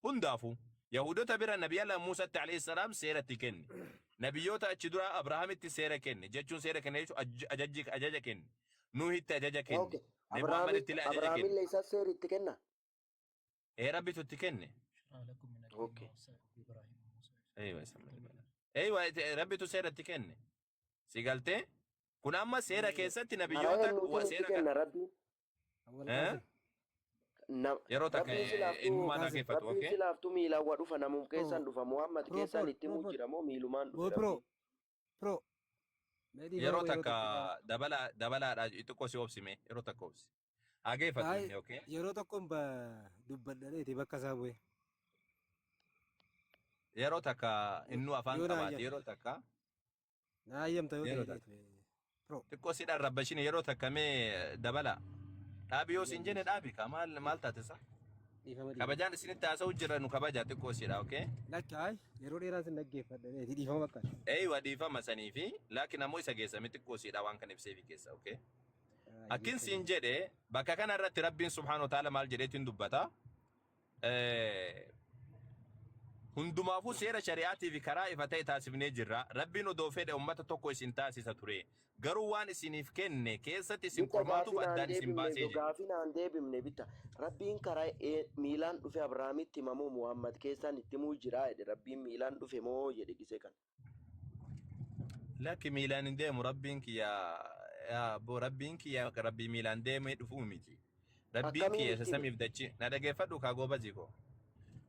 Hundaafuu Yahuudota bira Nabiyallah Muusatti alayhi salaam seera itti kenne. Nabiyyoota achi dura Abrahaamitti seera kenne. Jechuun seera kenne jechuun ajaja kenne. Nuuhitti ajaja kenne. Nabi Muhammaditti illee ajaja kenne. Abrahaamillee isa seera itti kenna. Ee, Rabbitu itti kenne. Eeywa, Eeywa, Rabbitu seera itti kenne. Si galtee? Kun amma seera keessatti Karaa nabiyyoota eenyuutiin itti seera kenna Rabbiin? Eh? Yeroo takka Rabbiin silaaftuu innumaan dhaggeeffatu, Rabbiin okay? silaaftuu miilaan wa dhufa, namum keessaan dhufa, Muhammad Pro, keessaan pro, itti himuu pro, jira moo miilumaan dhufe Bro, pro, Rabbiin? pro. Mee dhiifama Yeroo yeroo takka tokko. dabala dabalaadha, xiqqoo si obsime, yeroo takka obsi. Dhaggeeffatu Ay, inni, okay? yeroo tokkoon dubbadhadheeti bakka isaa bu'e. Yeroo takka innuu afaan Yoo naa qabaate hayyamta. yeroo takka Naa hayyamta yoo yeroo ta'e takka. dheetu. Pro. Xiqqoo si dharrabbashine, yeroo takka mee dabala. Dhaabi yoo siin jenne dhaabi ka, maal maal taate sa? Dhiifama, dhiifama. Kabajaan isinitti haasa'u jira, nu kabaja xiqqoo siidha, okay? Lakki, ay, yeroo dheeraan sin dhaggeeffadhadheeti, dhiifama bakka. Eeywa, dhiifama sanii fi laakiin ammoo isa geessame xiqqoo siidha waan kan ibseefi keessa, okay? Akkin siin jedhe, bakka kana irratti Rabbiin subhaanahu wa ta'ala maal jedheetiin dubbata? Hundumaafuu seera shari'aatii fi karaa ifa ta'e taasifnee jirra. Rabbiin odoo fedhe ummata tokko isin taasisa ture. Garuu waan isiniif kenne keessatti isin Bitta, qormaatuuf gaafii naan addaan isin deebifne. baasee jedhe. Gaafii naan deebifne, bitta. Rabbiin karaa miilaan dhufe Abrahaamitti himamoo Muhammad keessaan itti himuu jira jedhe? Rabbiin miilaan dhufe moo jedhe gisee kana? Lakki, miilaan hin deemu Rabbiin kiyya, yaa abbo, Rabbiin kiyya Rabbii miilaan deemee dhufuu miti. Rabbiin Akkamiin kiyya isa itti hime? samiif dachii na dhageeffadhu kaa goobazii koo.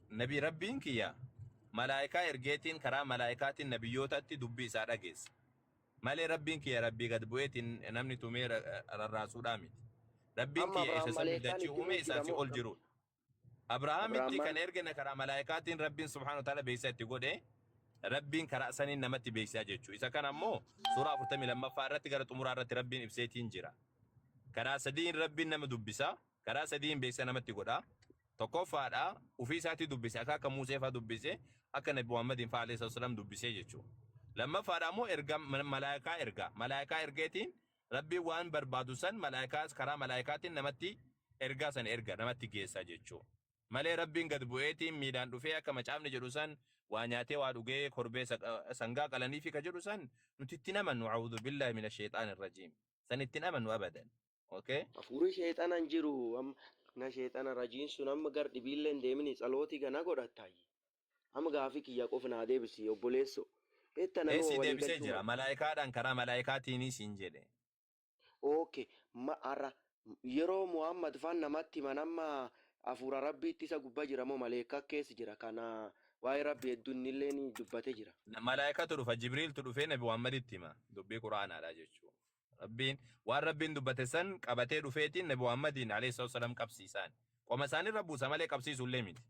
Nabi Rabbiin kiyya malaayikaa ergeetiin karaa malaayikaatiin nabiyyootatti dubbii isaa dhageessa. Malee Rabbiin kiyya Rabbii gad bu'eetiin namni tumee rarraasuudhaa miti. Rabbiin Amma kiyya isa Abrahaam samiif maleekaan dachii itti uume, himuu isa jira asii moo ol akkam? jirudha. Abrahaamitti Abrahaam kan ergine karaa malaayikaatiin Rabbiin subhaanahu wa ta'ala beeksisa itti godhe, Rabbiin karaa saniin namatti beeksisaa jechuudha. Isa kana ammoo suuraa 42ffaa irratti gara xumuraa irratti Rabbiin ibseetiin jira. Karaa sadiin Rabbiin nama dubbisa. Karaa sadiin beeksisa namatti godha. Tokkoffaadha, ofii isaatii dubbise, akka Musee fa'aa dubbise, akka Nabi Muhammadiin fa'aa alayhi salaam dubbisee jechuudha. Lammaffaadha ammoo erga malaayikaa erga. Malaayikaa ergeetiin Rabbiin waan barbaadu san malaayikaa karaa malaayikaatiin namatti ergaa san erga namatti geessa jechuudha. Malee Rabbiin gad bu'eetiin miilaan dhufee akka macaafni jedhu san waa nyaatee waa dhugee korbee sangaa qalanii fi ka jedhu san nuti itti namannu, a'uudhu billaahi mina sheexaani rajiim. San itti namannu abadan. Okay? Hafuurri sheexana hin jiru amma na sheexana rajiin sun amma gar dhibiillee hin deemini, tsalootii gana godhattaayyi. Amma gaafii kiyya qofa naa deebisi, obboleesso. Beekta, Ee, nama si walii deebisee galchuu jira. mala. Malaayikaadhaan, karaa malaayikaatiinii siin jedhe. Okay. Ma har'a yeroo Muhammad faan namatti himan, amma hafuura Rabbiitti isa gubbaa jira moo maleekaa keessa jira? Kana waa'ee Rabbi hedduu innillee ni dubbate jira. Malaayikatu dhufa, Jibriiltu dhufee Nabi Muhammaditti hima. Dubbii Quraanaadha jechuudha. Rabbiin waan Rabbiin dubbate san qabatee dhufeetiin Nabi Muhammadiin alayhi salaam qabsiisaan. Qoma isaanirra buusa malee qabsiisu illee miti.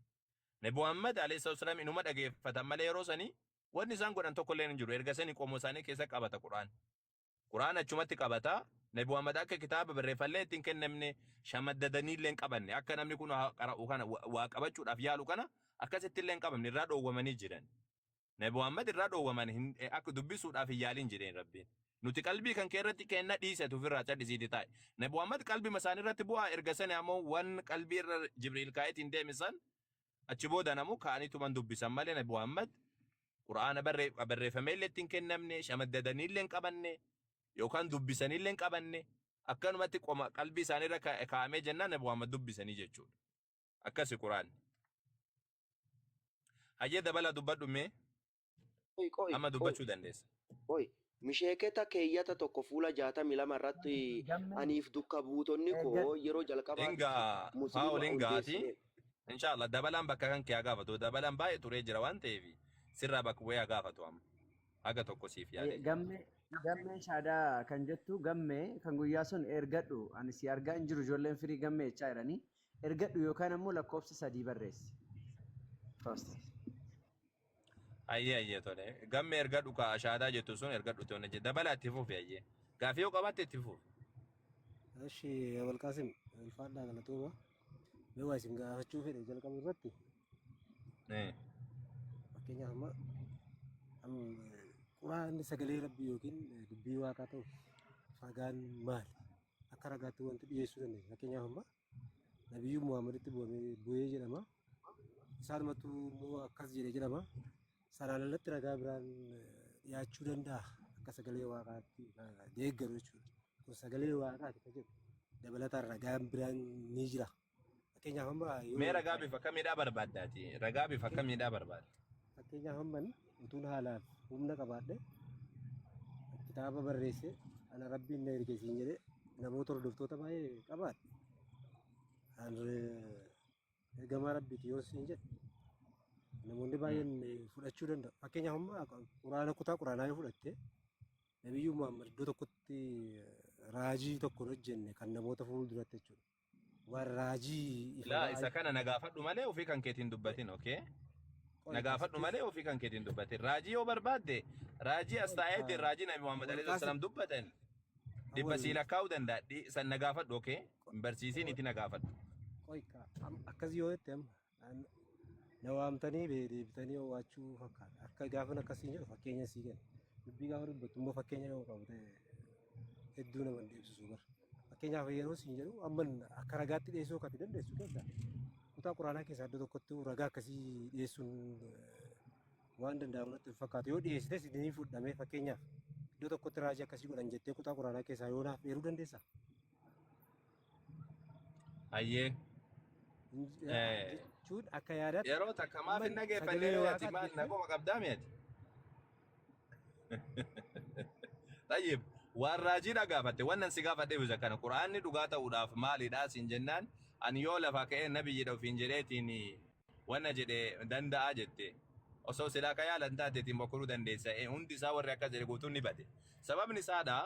Nabi Muhammad alayhi salaam inuma dhageeffatan malee yeroo sanii wanni isaan godhan tokko illee hin jiru. Erga sanii qomoo isaanii keessa qabata Quraan. Quraan achumatti qabata. Nabi Muhammad akka kitaaba barreeffallee ittiin kennamne, shamaddadanii illee hin qabanne. Akka namni kun qara'u kana waa qabachuudhaaf yaalu kana akkasitti illee hin qabamne, irraa dhoowwamanii jiran. Nabi Muhammad irraa dhoowwaman, akka dubbisuudhaaf hin yaalin jedheen Rabbiin. Nuti qalbii kan kee irratti kenna, dhiisatu ofirraa cal'isiiti taa'e. Nabi Muhammad qalbii isaanii irratti bu'aa, erga sani ammoo waan qalbii irra Jibriil kaa'eetiin deeme san achi booda namu ka'aniituman dubbisan malee Nabi Muhammad Qur'aana barreeffamee illee ittiin kennamne, shamaddadanii illee hin qabanne, yookaan dubbisanii illee hin qabanne, akkanumatti qoma qalbii isaanii irra kaa'amee jennaan Nabi Muhammad dubbisanii jechuudha. Akkasi Qur'aanni. Hayyee, dabala dubbadhu mee. Qoy, qoy, Amma qoy. Dubbachuu dandeessa. Qoy. Misheeketa keeyyata 1 fuula 62 irratti Gammee aniif dukka buutonni koo eeggadhu. yeroo jalqabaatiif Ingaa muslima faa'ol ingaati. hundeessine. Inshallah dabalaan bakka kan kee haa gaafatu. Dabalaan baay'ee turee jira waan ta'eef sirraa bakka bu'ee haa gaafatu amma. Haga tokko siif yaadee jira. Gammee, gammee shaadaa kan jettu, gammee kan guyyaa sun ergadhu, ani si argaa hin jiru, ijoolleen firii gammee jechaa jiranii, ergadhu yookaan ammoo lakkoofsa 3 barreessi. Toast. Ayyee, tole. Gammee ergadhu, ka shaadaa jettu sun ergadhu tole. Dabalaa itti fufi, ayyee. Gaafii yoo qabaatte itti fufi. Eshi, Abalqaasim, ulfaadhaa, galatooma. Mee waa isin gaafachuu fedhe jalqaba irratti, fakkeenyaaf amma Quraanni sagalee Rabbii yookiin dubbii Waaqaa ta'uuf ragaan maali? Akka ragaatti wanti dhiyeessuu dandeenya. Fakkeenyaaf amma Nabiyyuu Muhammaditti bu'ee jedhama. Isaanumatu immoo akkas jedhe jedhama. Sanaan alatti ragaa biraan dhiyaachuu danda'a akka sagalee waaqaatti deeggaru jechuudha. Kun sagalee waaqaati kan jedhu dabalataan ragaan biraan ni jira. Fakkeenyaaf amma yoo Mee ragaa bifa kamiidhaa barbaaddaati? Ragaa bifa kamiidhaa barbaadda? Fakkeenyaaf amma utuun haalaaf humna qabaadhe kitaaba barreesse ana rabbiin na erge siin jedhee namoota hordoftoota baay'ee qabaadhe. An ergamaa rabbiiti yoo siin jedhe namoonni baay'een fudhachuu danda'u. Fakkeenyaaf amma quraana kutaa quraanaa yoo fudhatte Nabiyyuu Muhammad iddoo tokkotti raajii tokko hin hojjenne kan namoota fuulduratti jechuudha. Waan raajii ifa Laa ba'aa isa kana na gaafadhu malee ofii kan keetiin dubbatin, okay? Qoy Na gaafadhu asitti malee ofii kan keetiin dubbatin. Raajii yoo barbaadde raajii as qoy taa'eetiin raajii Nabi Muhammad wal alayhi kaasi salaam dubbatan dhibba awwal sii lakkaa'uu danda'a. San na gaafadhu, okay? Hin barsiisiin itti na gaafadhu. Qoy ka akkas yoo jette amma na waamtanii deebitanii owwaachuu fakkaata. Akka gaafan akkasiin jedhu fakkeenya sii kenna. Dubbii gaafa dubbattu immoo fakkeenya yoo qabu ta'e hedduu nama hin deebisisu bara. Fakkeenyaaf yeroo siin jedhu amma akka ragaatti dhiyeessuu akka ati dandeessu keessaa kutaa quraanaa keessaa iddoo tokkotti ragaa akkasii dhiyeessuun waan danda'amu natti hin fakkaatu. Yoo dhiyeessites ni fudhamee fakkeenyaaf iddoo tokkotti raajii akkasii godhan jettee kutaa quraanaa keessaa yoo naaf eeruu dandeessaa? Hayyee. Jechuun akka yaadaatti Yeroo takka maaf amma hin dhageeffanne sagalee ree ati waaqaati maal jettee nagoma qabdaa mi ati? Tayyib waan raajiidha gaafatte wannan si gaafadhe bisa kana quraanni dhugaa ta'uudhaaf maalidha siin jennaan ani yoo lafaa ka'ee nabiyyiidha ofiin jedheetiin wanna jedhe danda'a jette osoo silaa ka yaalan taateetiin bokkoruu dandeessa hundi isaa warri akkas jedhe guutuun ni bade sababni isaadha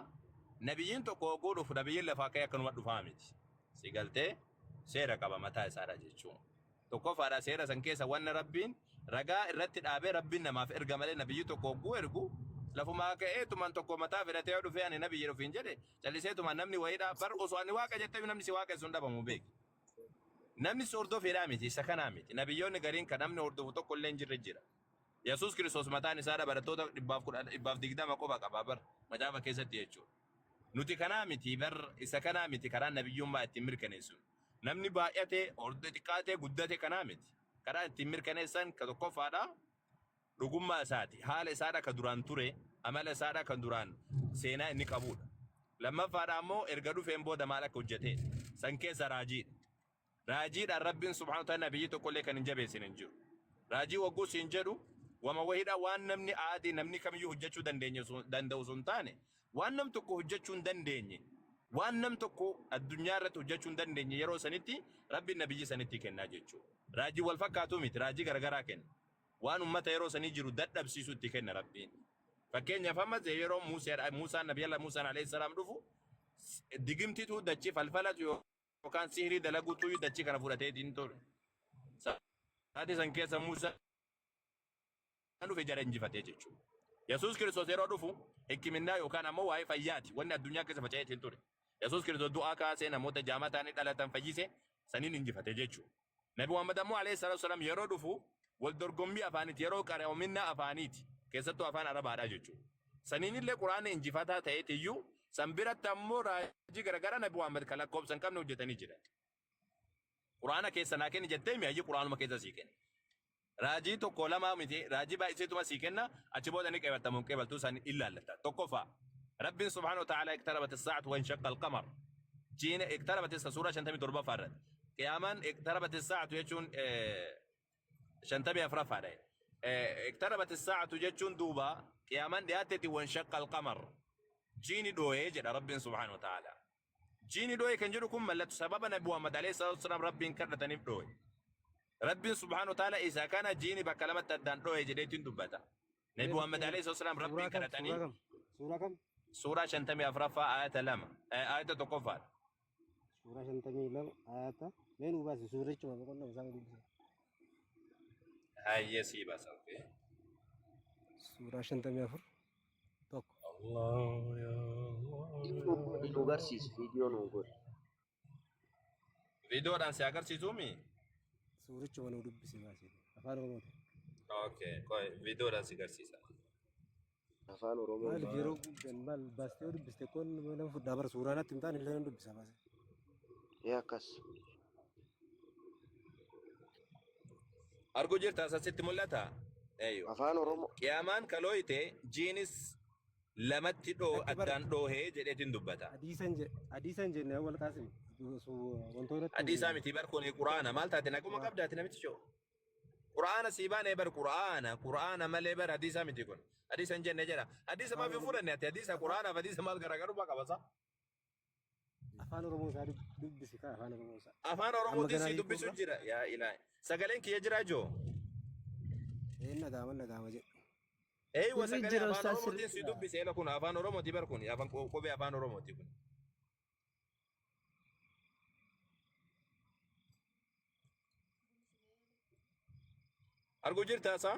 nabiyyiin tokko hogguu dhufu nabiyyiin lafaa ka'ee akkanuma dhufaa miti si galtee seera qaba mataa isaadha jechuun tokkoffaadha seera san keessa wanna rabbiin ragaa irratti dhaabee rabbiin namaaf erga malee nabiyyi tokko hogguu ergu lafumaa ka'ee tuman tokko mataa fidhatee yoo dhufee ani nabiyyi ofiin jedhe callisee tuman namni wayiidha bar osoo ani waaqa jettee namni si waaqessu hin dhabamu beeki. Namni si hordofeedhaa miti, isa kanaa miti. Nabiyyoonni gariin kan namni hordofu tokko illee hin jirre jira. Yesuus Kiristoos mataan isaadha barattoota 120 qofa qaba bar macaafa keessatti jechuudha. Nuti kanaa miti bar isa kanaa miti karaa nabiyyummaa ittiin mirkaneessu. Namni baay'ate, hordofee xiqqaate, guddate kanaa miti. Karaa ittiin mirkaneessan ka tokkoffaadha dhugummaa isaati. Haala isaadha ka duraan ture, amala isaadha kan duraan seenaa inni qabudha. Lammaffaadha ammoo erga dhufeen booda maal akka hojjetedha. San keessa raajiidha. Raajiidhaan Rabbiin subhaanahu wa ta'ala nabiyyi tokkollee kan hin jabeessine hin jiru. Raajii wagguu siin jedhu wama wahiidha waan namni aadii namni kamiyyuu hojjechuu dandeenye danda'u sun taane waan nam tokko hojjechuu hin dandeenye waan nam tokko addunyaa irratti hojjechuu hin dandeenye yeroo sanitti Rabbiin nabiyyi sanitti kennaa jechuudha. Raajii wal fakkaatuu miti raajii garagaraa kenna. Waan ummata yeroo sanii jiru dadhabsiisu itti kenna Rabbiin. Fakkeenyaaf amma yeroo Muusaan Nabiyallah Muusaan alayhi salaam dhufu digimtitu dachii falfalatu yookaan sihrii dalagutu dachii kana fudhateetiin ture. Sa'aatii san keessa Muusaan dhufe jara injifatee jechuudha. Yesuus Kiristoos yeroo dhufu hikiminnaa yookaan ammoo waa'ee fayyaati wanni addunyaa keessa faca'eetiin ture. Yesuus Kiristoos du'aa kaasee namoota jaamaa ta'anii dhalatan fayyise saniin injifate jechuudha. Nabi Muhammad ammoo alayhi salaatu wasalaam yeroo dhufu wal dorgommii afaaniiti yeroo qaroominaa afaaniiti keessattuu afaan Arabaadha jechuudha. Saniin illee quraana injifataa ta'eetiyyuu san biratti ammoo raajii garagaraa Nabi Muhammad kan lakkoofsa hin qabne hojjetanii jiran. Quraana keessa naa kenni jettee mi'ayyi quraanuma keessa sii kenna. Raajii tokko lama miti raajii baay'iseetuma sii kenna achi booda ni qeebaltamu hin qeebaltuu san ilaallata. Tokkoffaa Rabbiin subhaanahu wa ta'ala iqtarabat as-sa'atu wa inshaqqa al-qamar. Jiina iqtarabat isa suuraa 57ffaa irratti. Qiyaamaan iqtarabat as-sa'atu jechuun 54ffaadha. Iqtarabat as-sa'atu jechuun duuba qiyaamaan dhiyaatteeti wa inshaqqa al-qamar. Jiini dhoo'ee jedha Rabbiin subhaanahu wa ta'ala. Jiini dhoo'e kan jedhu kun mallattoo sababa Nabi Muhammad alayhi salaatu wasalaam Rabbiin kadhataniif dhoo'e. Rabbiin subhaanahu wa ta'ala isa kana jiini bakka lamatti addaan dhoo'e jedheetiin dubbata. Nabi Mee Muhammad fakkeenya alayhi salaatu wasalaam suuraa Rabbiin kam kadhatanii suuraa kam suuraa kam suuraa 54ffaa ayata 2 ayata tokkoffaadha. Suuraa 52 ayata mee nuu baasi suurichuma boqonnaa isaan dubbisa. Hayyee sii baasa. Okay. Suuraa 54 tokko. Allah ya Allah. Nu garsiisi viidiyoo nu godhi. Viidiyoodhaan si agarsiisuumi? Suurichuma nuu dubbisi baasi. Afaan Oromooti. Okay, qoy viidiyoodhaan si agarsiisa. Afaan Oromoo. Maaliif yeroo gubdan maal baastee yoo dubbiste kun nama fudhaa bara suuraa natti hin taane illee nan dubbisa baase. Ee akkas. Arguu jirta asitti mul'ata? Eeyyo. Afaan Oromoo. Qiyaamaan kalooyte jiinis lamatti dhoo Lakki bar addaan dhoohee jedheetiin dubbata. Hadiisan jenne awwal qaasim wantoota Hadiisaa miti bar kuni quraana maal taate naguma qabdaati namichi shoo. Quraana sii baanee bar quraana quraana malee bar hadiisaa miti kun. Hadiisa hin jenne jedha. Hadiisa maaf hin fudhanne ati hadiisa quraanaaf hadiisa maal garaagarummaa qaba sa? Afaan Oromoo isaa dubbisi kaa afaan Oromoo isaa. Afaan Amma Oromootiin ganaa sii dubbisu hiikuurra jira. Yaa ilaahi. Sagaleen kiyya jira joo. een dhagaama dhagaama jedhu. Eeywa Sirri sagalee jira afaan ustaas sirri Oromootiin sii jira. dubbise eela kun afaan Oromooti bar kun afaan qubee afaan Oromooti kun. Arguu jirtaa isaa?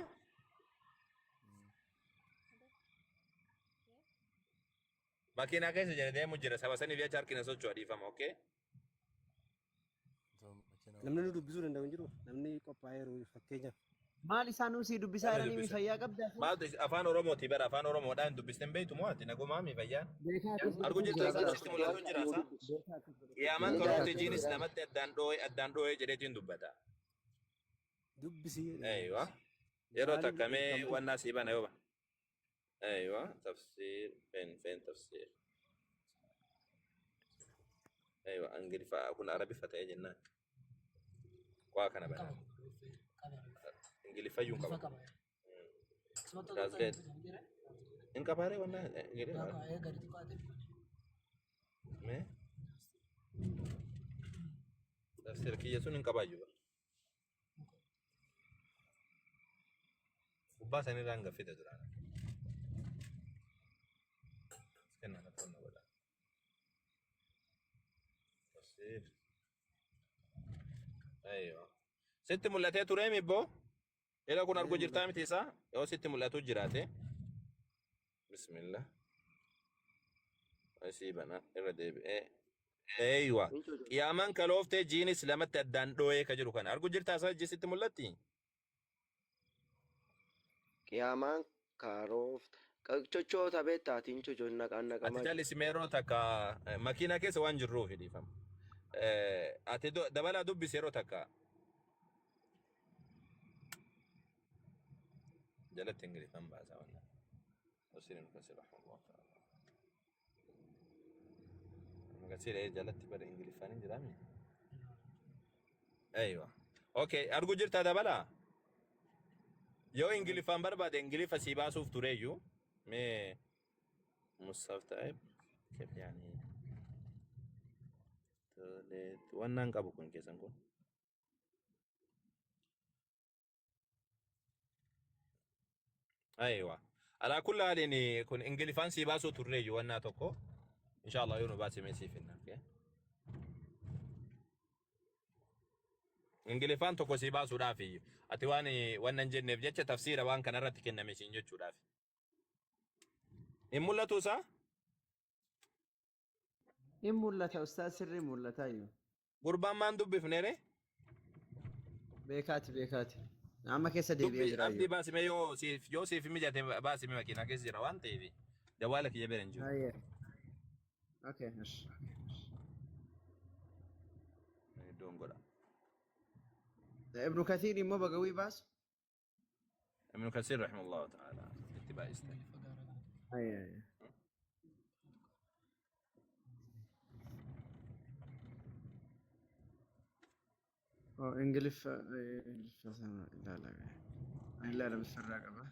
Makiinaa keessa jira deemu jira saba saniif jecha harki na socho'a dhiifama okay? Namni nu dubbisuu danda'u hin jiru. Namni qophaa'eeru fakkeenyaaf. Maal isaan sii dubbisaa Namni jiranii mi dubbisa. fayyaa qabdaa? Maaltu afaan Oromooti bara afaan Oromoodhaan dubbisten beektu moo ati nagumaa mi fayyaan? Beekaa Arguu jirtaa Jira isaa sitti mul'atu jira isaa? Qiyaamaan Ni kalooyte jira. jiinis lamatti addaan dhoohee addaan dhoohee jedheetiin dubbata. Dubbisi Eeywa. Yeroo maaliif takka mee dheekkamtu? wannaa sii bana yoo ba. Eeywa tafsiir fen fen tafsiir. Eeywa Ingiliffa kun Arabiffa ta'ee jennaan. Waa kana banaa. Ingiliffayyuu hin qabu. Translate. Hin qabaaree wannaa Ingiliffa. Mee tafsiir kiyya sun hin qabaayyuu. Gubbaa sanirraa hin gaffite duraan. Kennaa natti qonna godha. Tafsiir. Eeywa. Sitti mul'atee turee mibboo? Ila kun Ee arguu jirtaa mul'ata. miti isaa? Yoo sitti mul'atu jiraate. Bismillah. Asii bana irra deebi'ee. Eeywa. Qiyaamaan kalooftee jiinis lamatti addaan dhoo'ee ka jiru kana. Arguu jirtaa isaa ijji sitti mul'atti? Qiyaamaan karoof chochoota beektaatiin chochoon naqaan Ati naqamaa jira. jallisime yeroo takka makiinaa keessa waan jirruuf dhiifama. Ati dabalaa dubbisi yeroo takka. Jalatti Ingiliffaan baasaa wannan. Tafsiir Ibn Kasiir rahimahullah ta'ala. Ibn Kasiir jalatti bara Ingiliffaan hin jiraami? Eeywa. Okay, arguu jirtaa dabalaa? Yoo Ingiliffaan barbaade Ingiliffa sii baasuuf tureeyyuu mee Musaaf ta'e kef yaani tole wannaan qabu kun keessan kun. Aywa. Alaa kulli haaliin kun Ingiliffaan sii baasuu turreeyyuu wannaa tokko. Inshallah yoo nu baase mee siif hinna. Okay? Ingiliffaan tokko sii baasuudhaaf ati waan wannan jenneef jecha tafsiira waan kanarratti kenname siin jechuudhaaf. Hin mul'atu isaa? In mul'ata ustaas sirrii mul'ata iyyuu. Gurbaan maan dubbifne ree? Beekaati beekaati. Amma keessa deebi'ee Dubbi jira abdii iyyuu. baasime yoo siif mijate baasime makiinaa keessa jira waan ta'eef jawaala kiyya bira hin jiru. Ayyee. Okay. Ish. Iddoon godha. Ibnu Kathiir immoo bagawii baasu. Ibn Kasiir rahimahullahu ta'ala itti baay'iste. Ayyee. Oh, Ingiliffa Ingiliffa sana ilaala. Ilaala bisirraa qaba.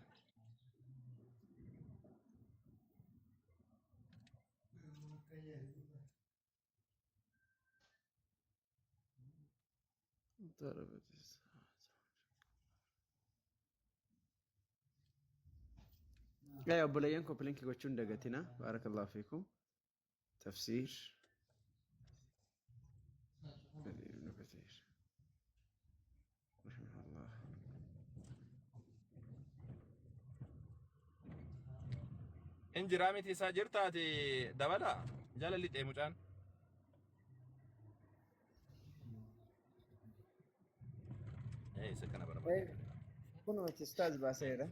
ضربت الساعة. يا obboleeyyan koo link gochuun dagatina. Barakallahu fiikum. Tafsiir. Ibnu Kathiir. Rahimahullah. Hin jiraa miti isaa jirtaati dabala jala lixee mucaan. Isa kana barbaade. Kunuuti ustaaz baaseera.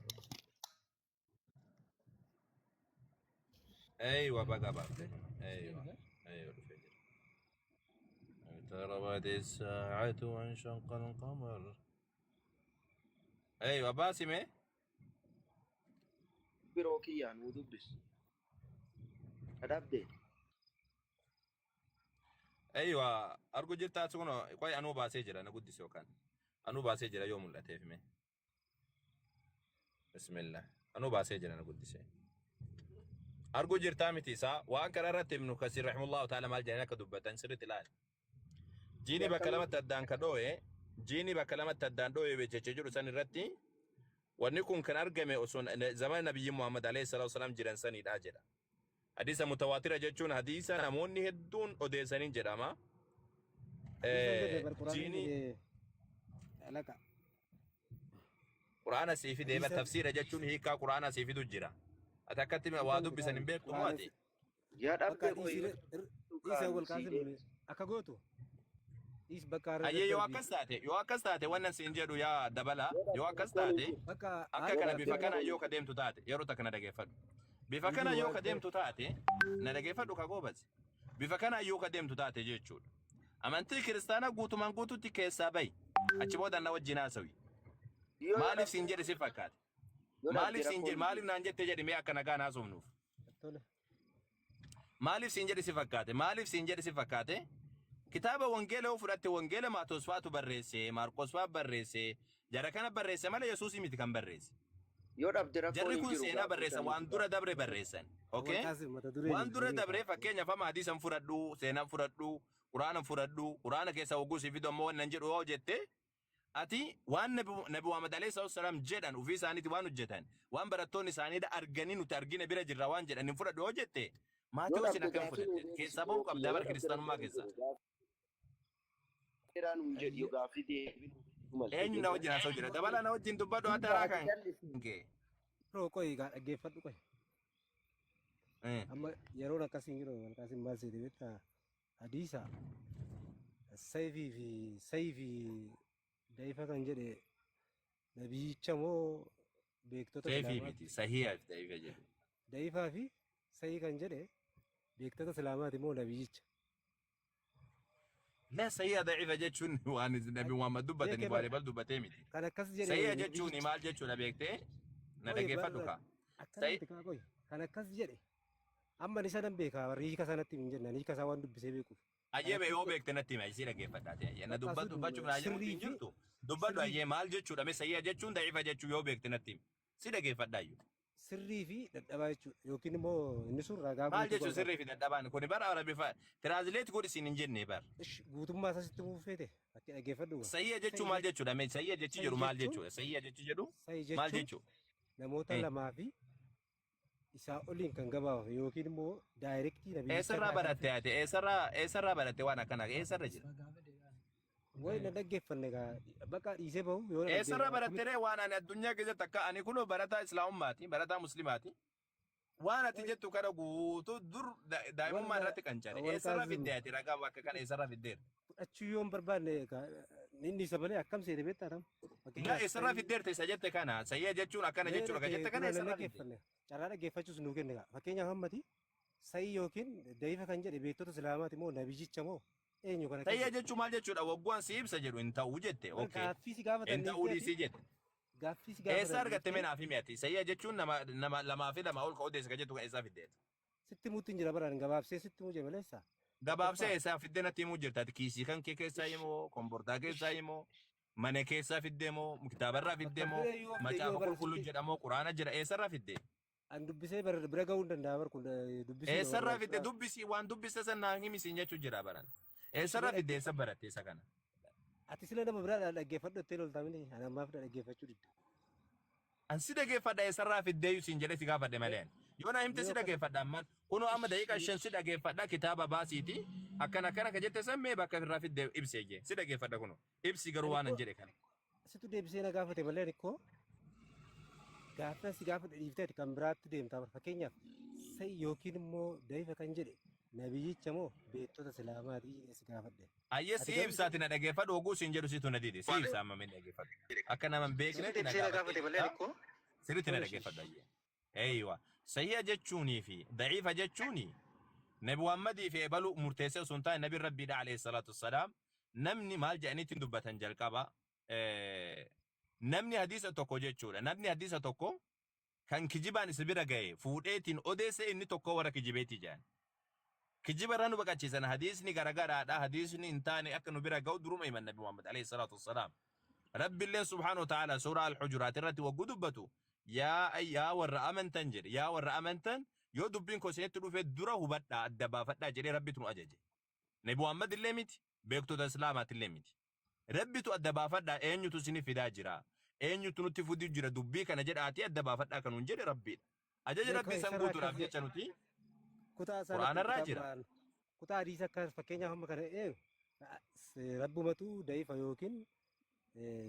Aywa baga baafte. Aywa. Aywa dhufee jira. اقتربت الساعة وانشق القمر. Eeywa baasime. Biroo kiyyaa nuu dubbis. Kadhabde. Eeywa argu jirtaa kun qoy anuu baasee jira na guddise yookaan anuu baasee jira yoo mul'ateef mee. Bismillah. Anuu baasee jira na guddise. Argu jirtaa miti isaa waan kana irratti Ibnu Kasiir rahimahullahu ta'ala maal jedhanii akka dubbatan sirriitti ilaali. Jiini bakka lamatti addaan ka dhoo'e, jiini bakka lamatti addaan dhoo'e jecha jedhu san irratti wanni kun kan argame osoo zamana nabiyyi Muhammad alayhi salaatu wasalaam jiran sanidha jedha. Hadiisa mutawaatira jechuun hadiisa namoonni hedduun odeessaniin jedhama. Hadiisa jedhe bar quraanni Jiini jedhe alaqa. Quraana sii fidee bar Hadiisa tafsiira jechuun hiikaa quraana sii fidu jira. Ati akkatti waa hiikaan dubbisan hin quraana beektu moo quraana ati? Yaa bakka dhabde qoy dhiisi dhiisa kaan wal sii qaasim deebisa. akka gootu dhiis bakka irra Ayyee yoo daddarbi akkas taate yoo akkas taate wannan siin jedhu yaa dabala Yoo yoo dhabde akkas rakkoon hin taate jiru. bakka akka hayi kana Yoo bifa dhabde kana rakkoon yoo hin ka deemtu taate yeroo takka na dhageeffadhu. Bifa hin kana jiru yoo ka waan deemtu taate na dhageeffadhu ka goobasi. Bifa kana yoo ka deemtu taate jechuudha. Amantii kiristaanaa guutumaan guututti keessaa bahi. Achi booda na wajjin haasawi. jiru. Yoo Maaliif siin dhabde jedhe si fakkaate? yoo dhabde Maaliif siin rakkoon jedhe hin maaliif jiru. naan jette jedhi mee akka nagaan haasofnuuf. Tole. Maaliif siin jedhe si fakkaate? Maaliif siin jedhe si fakkaate? Kitaaba wangeela yoo fudhatte wangeela Maatewos faatu barreesse, Maarqos faa barreesse, jara kana barreesse malee Yesuusii miti kan barreesse. Yoo dhabde rakkoon Jarri hin kun jiru seenaa gaaffii barreessan isaanii waan dura dabre barreessan. Wal Okay? qaasim mata dureen Waan dura jireenyi dabre fakkeenyaaf amma hadiisan fudhadhu, seenaan fudhadhu, quraana fudhadhu, quraana keessaa hogguu si fidu ammoo wannan jedhu yoo jette ati waan nabi Muhammad alayhi salaatu wasalaam jedhan ofii isaaniiti waan hojjetan waan barattoonni isaanii arganii nuti argine bira jirra waan jedhan hin fudhadhu yoo jette Yoo Maatewos dhabde akkam gaaffii nuu fudhatte deebisi keessaa bahuu biroo qabdaa kiyya. Yoo bara dhabde kiristaanummaa rakkoon hin keessaa. jiru. Gaaffii dheeraa nuun jedhi yoo gaaffii deebii nuu deebisuu malte Eenyu na jennaan. wajjin haasa'u jira dabalaa na wajjin dubbadhu haa Dhiiba taraa ati kan jal'isi. kee. Roo qoyi gaa dhaggeeffadhu qoyi. Amma yeroon akkasii hin jiru wal qaasim maal seete beektaa hadiisa sayfii fi sayfii da'ifa kan jedhe nabiyyicha moo beektota Seefii islaamaati miti sahiha fi da'ifa jedhu. da'ifaa fi sahii kan jedhe beektota islaamaati moo nabiyyicha La sahiha da'ifa jechuun waan nabi Muhammad dubbatanii beekee waan bar ebal dubbatee miti. kan akkas jedhe Sahiha jechuun nabiyyicha maal jechuudha beektee na qoyi dhaggeeffadhu barra kaa. akkana Sahi miti kaa qoyi kan akkas jedhe amma ni sanan beekaa barri hiika sanatti hin jennan hiika isaa waan dubbisee beekuuf kan ayyee akkas yoo jedhe beekte natti hima isii dhaggeeffadhaa ta'e ayyee na bakka dubbadhu sun dubbachuuf na ayyamuutti sirrii hin fi jirtu dubbadhu sirrii ayyee maal jechuudha mee sahiha jechuun da'ifa jechuu yoo beekte natti hima si dhaggeeffadhaa iyyuu. Sirrii fi dadhabaa jechuudha yookiin immoo inni sun ragaa Maal guutuu jechuun barbaada. sirrii fi dadhabaan kuni bara arabifa translate godhi siin hin jenne bar. Ish guutummaa isaa sitti himuu feete fakki dhaggeeffadhu gaa. Sahiha jechuun Sahi maal jech jechuudha mee sahiha jechi sahi jedhu maal jechuun jechuudha sahiha jechi jedhu sahi maal jechuun jechuudha. namoota lamaa fi isaa oliin kan gabaafame yookiin immoo daayirektii nabiyyicha Eessarraa irraa kan baratte ati eessarraa eessarraa baratte waan akkana eessarra jira. Way na dhaggeeffanne gaa bakka dhiisee bahu yoo na Eessarraa dhaggeeffanne baratte akkamitti ree waan ani addunyaa keessatti akka ani kunoo barataa islaamummaati barataa muslimaati. Waan ati way jettu kana guutuu dur daa'imummaa warra irratti qancare wal eessarraa kaasimu fidde ati ragaa bakka kana eessarraa fiddeera. fudhachuu yoo hin barbaanne gaa inni isa malee akkam seete beektaa tam Na fakkeenyaaf eessarraa sahi fiddeerta isa jette kana sayya jechuun akkana mee jechuudha ka dhagge jette kana duraan hin eessarraa fidde. dhaggeeffanne carraa dhaggeeffachuus nuu kenne gaa fakkeenyaaf hammati sahi yookiin da'ifa kan jedhe beektota islaamaati moo nabiyyicha moo eenyu kan akkas Sayya jedhe jechuun maal jechuudha wagguwan si ibsa jedhu hin ta'u jette bar okay gaaffii si gaafatan hin ta'uu dhiiftee ati dhiisii jette. gaaffii si Eessa gaafatan argatte mee dhiiftee naaf himi ati sayya jechuun nama nama lamaa fi lama ol ka odeessa ka jettu kan eessaa fiddeeta. Sitti himuutti hin jira baraan gabaabsee sitti himuu jee maleessa. Gabaabsee Tokkoffaa eessaa fiddee natti himuu jirta ati kiisii kan kee keessaa ish himoo kombortaa keessaa ish himoo mana keessaa fiddee moo kitaabarraa fiddee bakka moo bira yoo fide yoo macaafa bara qulqulluu sitti jedha moo quraana jedha eessarraa fiddee. an dubbisee bara bira ga'uu hin danda'a bar kun dubbisuudha Eessarraa fidde barbaachisa. dubbisi waan dubbiste san naa himi siin jechuu jira baran. Ish mee Eessarraa fidde eessa dhaggeeffadhu. baratte isa kana. Ati sila nama biraa dhaggeeffadhu ittiin oltaamini ani ammaaf dhaggeeffachuu didde. An si dhageeffadha eessarraa fiddeeyyu siin jedhee si gaafadhe malee ani. Yoo naa himte Mee si akkas dhageeffadha ammaan. Kunoo amma daqiiqa ish 5 si dhageeffadha kitaaba baasiiti. Akkana akkana ka jette san mee bakka irraa fidde ibsi jee. Si dhageeffadha kunoo. Ibsi garuu ani waan an koo jedhe kana. situ deebisee na gaafate malee ani koo gaaffii si gaafadhe dhiiftee ati kan biraatti deemtaa bar fakkeenyaaf sa'i yookiin immoo da'ifa kan jedhe nabiyyicha moo beektota islaamaatii jedhee si gaafadhe. Ayyee Ati si garuu ibsaati na dhageeffadhu oguu siin jedhu situ na dide. Si ibsa amma mee dhageeffadhu. Akka nama hin situ beeknetti na deebisee na gaafattee gaafate malee jirta. ani koo Sirriitti na tole dhageeffadhu ayyee. Eeywa. Sahiha jechuunii fi da'iifa jechuuni Nabi Muhammadii fi ebalu murteessee osoo hin taane Nabi Rabbiidha alayhi salaatu wassalaam namni maal jedhaniitti dubbatan jalqaba. Namni hadiisa tokko jechuudha. Namni hadiisa tokko kan kijibaan isa bira ga'e fuudheetiin odeesse inni tokko warra kijibeeti jedhan. Kijiba irraa nu baqachiisan. Hadiisni garagaraadha. Hadiisni hin taane akka nu bira ga'u duruma himan Nabi Muhammad alayhi salaatu wassalaam. Rabbiilleen subhaanahu wa ta'ala suuraa Al-Hujuraat irratti wagguu dubbatu, yaa yaa warra amantan jedhe, yaa warra amantan, yoo dubbiin koo isinitti dhufe dura hubadhaa, adda baafadhaa jedhee Rabbitu nu ajaje. Nabi Muhammad illee miti, beektota Islaamaati illee miti. Rabbitu adda baafadhaa, eenyutu isiniif fidaa jira, eenyutu nutti fiduu jira dubbii kana jedhaatii adda baafadhaa kan nuun jedhe Rabbiidha. Ajaja Beekaa Rabbii san isarraa akkas guutuudhaaf jedhe jecha nuti kutaa isaa Qur'aana natti irraa kutaa jira. Qur'aan kutaa hadiisa akka fakkeenyaaf amma kana rabbumatu da'ifa yookiin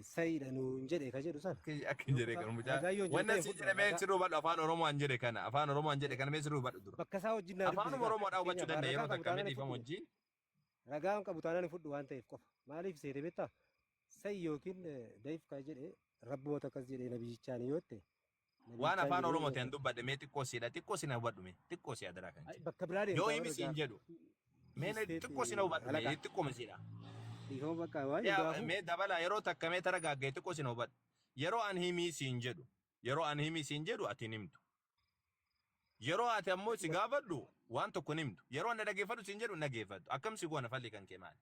sayiidha nuun jedhe ka jedhu sana Akka yoo jedhe kutaa kan mucaa. ragaa yoo hin jiru Wanna ta'e si fudhu jedhe mee ragaa sirrii hubadhu, afaan Oromoo an jedhe kana, afaan Oromoo an jedhe kana mee sirrii hubadhu dura. Bakka isaa wajjin naa dubbisi Afaanuma gaa. Oromoodhaa hubachuu Fakkeenyaaf danda'a ragaa yeroo qabu takka mee taanaan dhiifama fudhu. wajjin. Ragaa qabu taanaan fudhu waan ta'eef qofa. Maaliif seete beektaa? Sayi yookiin da'if ka jedhe rabbumatu akkas jedhe nabiyyichaan yoo ta'e Waan nabiyyichaan afaan jedhee Oromoo ta'an dubbadhe mee xiqqoo siidha, xiqqoo si na hubadhu, mee xiqqoo si adaraa kan Ay, jedhe. bakka biraa Yoo deemtaa himi bara siin gaaf jedhu mee dhiisteeti xiqqoo si na hubadhu mee halaqa xiqqoo siidha. Dhiifama bakka waan Yaa hundaafuu mee dabala yeroo takka mee tara gaaggee xiqqoo si na hubadhu. Yeroo an himii siin jedhu, yeroo an himii siin jedhu ati hin himtu. Yeroo ati ammoo si gaafadhu waan tokko hin himtu. Yeroo an na dhageeffadhu siin jedhu hin dhageeffadhu. Akkam si goona, falli kan kee maali?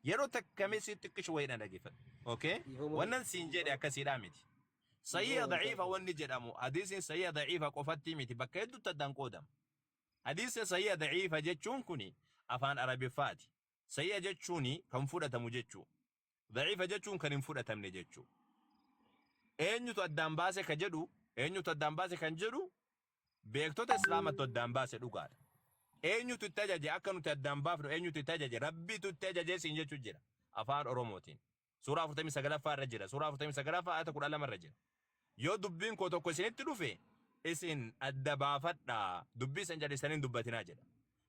Yeroo takka mee si xiqqishu wayii na dhageeffadhu. Okay? Dhiifama. Wannan siin jedhe akkasiidhaa miti. Sayyi'a Dhiifama. daciifa wanni jedhamu, hadiisiin sayyi'a daciifa qofatti miti, bakka hedduutti addaan qoodama. Hadiisa sayyi'a daciifa jechuun kuni afaan Arabiffaati. Sayyi'a jechuun kan fudhatamu jechuu. Daciifa jechuun kan hin fudhatamne jechuu. Eenyutu addaan baase ka jedhu, eenyutu addaan baase kan jedhu, beektota Islaamattu addaan baase, dhugaadha. Eenyutu itti ajaje akka nuti addaan baafnu? Eenyutu itti ajaje? Rabbitu itti ajaje siin jechuu jira. Afaan Oromootiin. Suuraa 49ffaa irra jira. Suuraa 49ffaa ayata 12 irra jira. Yoo dubbiin koo tokko isinitti dhufe isin adda baafadhaa, dubbii isin jallisanii hin dubbatinaa jedha.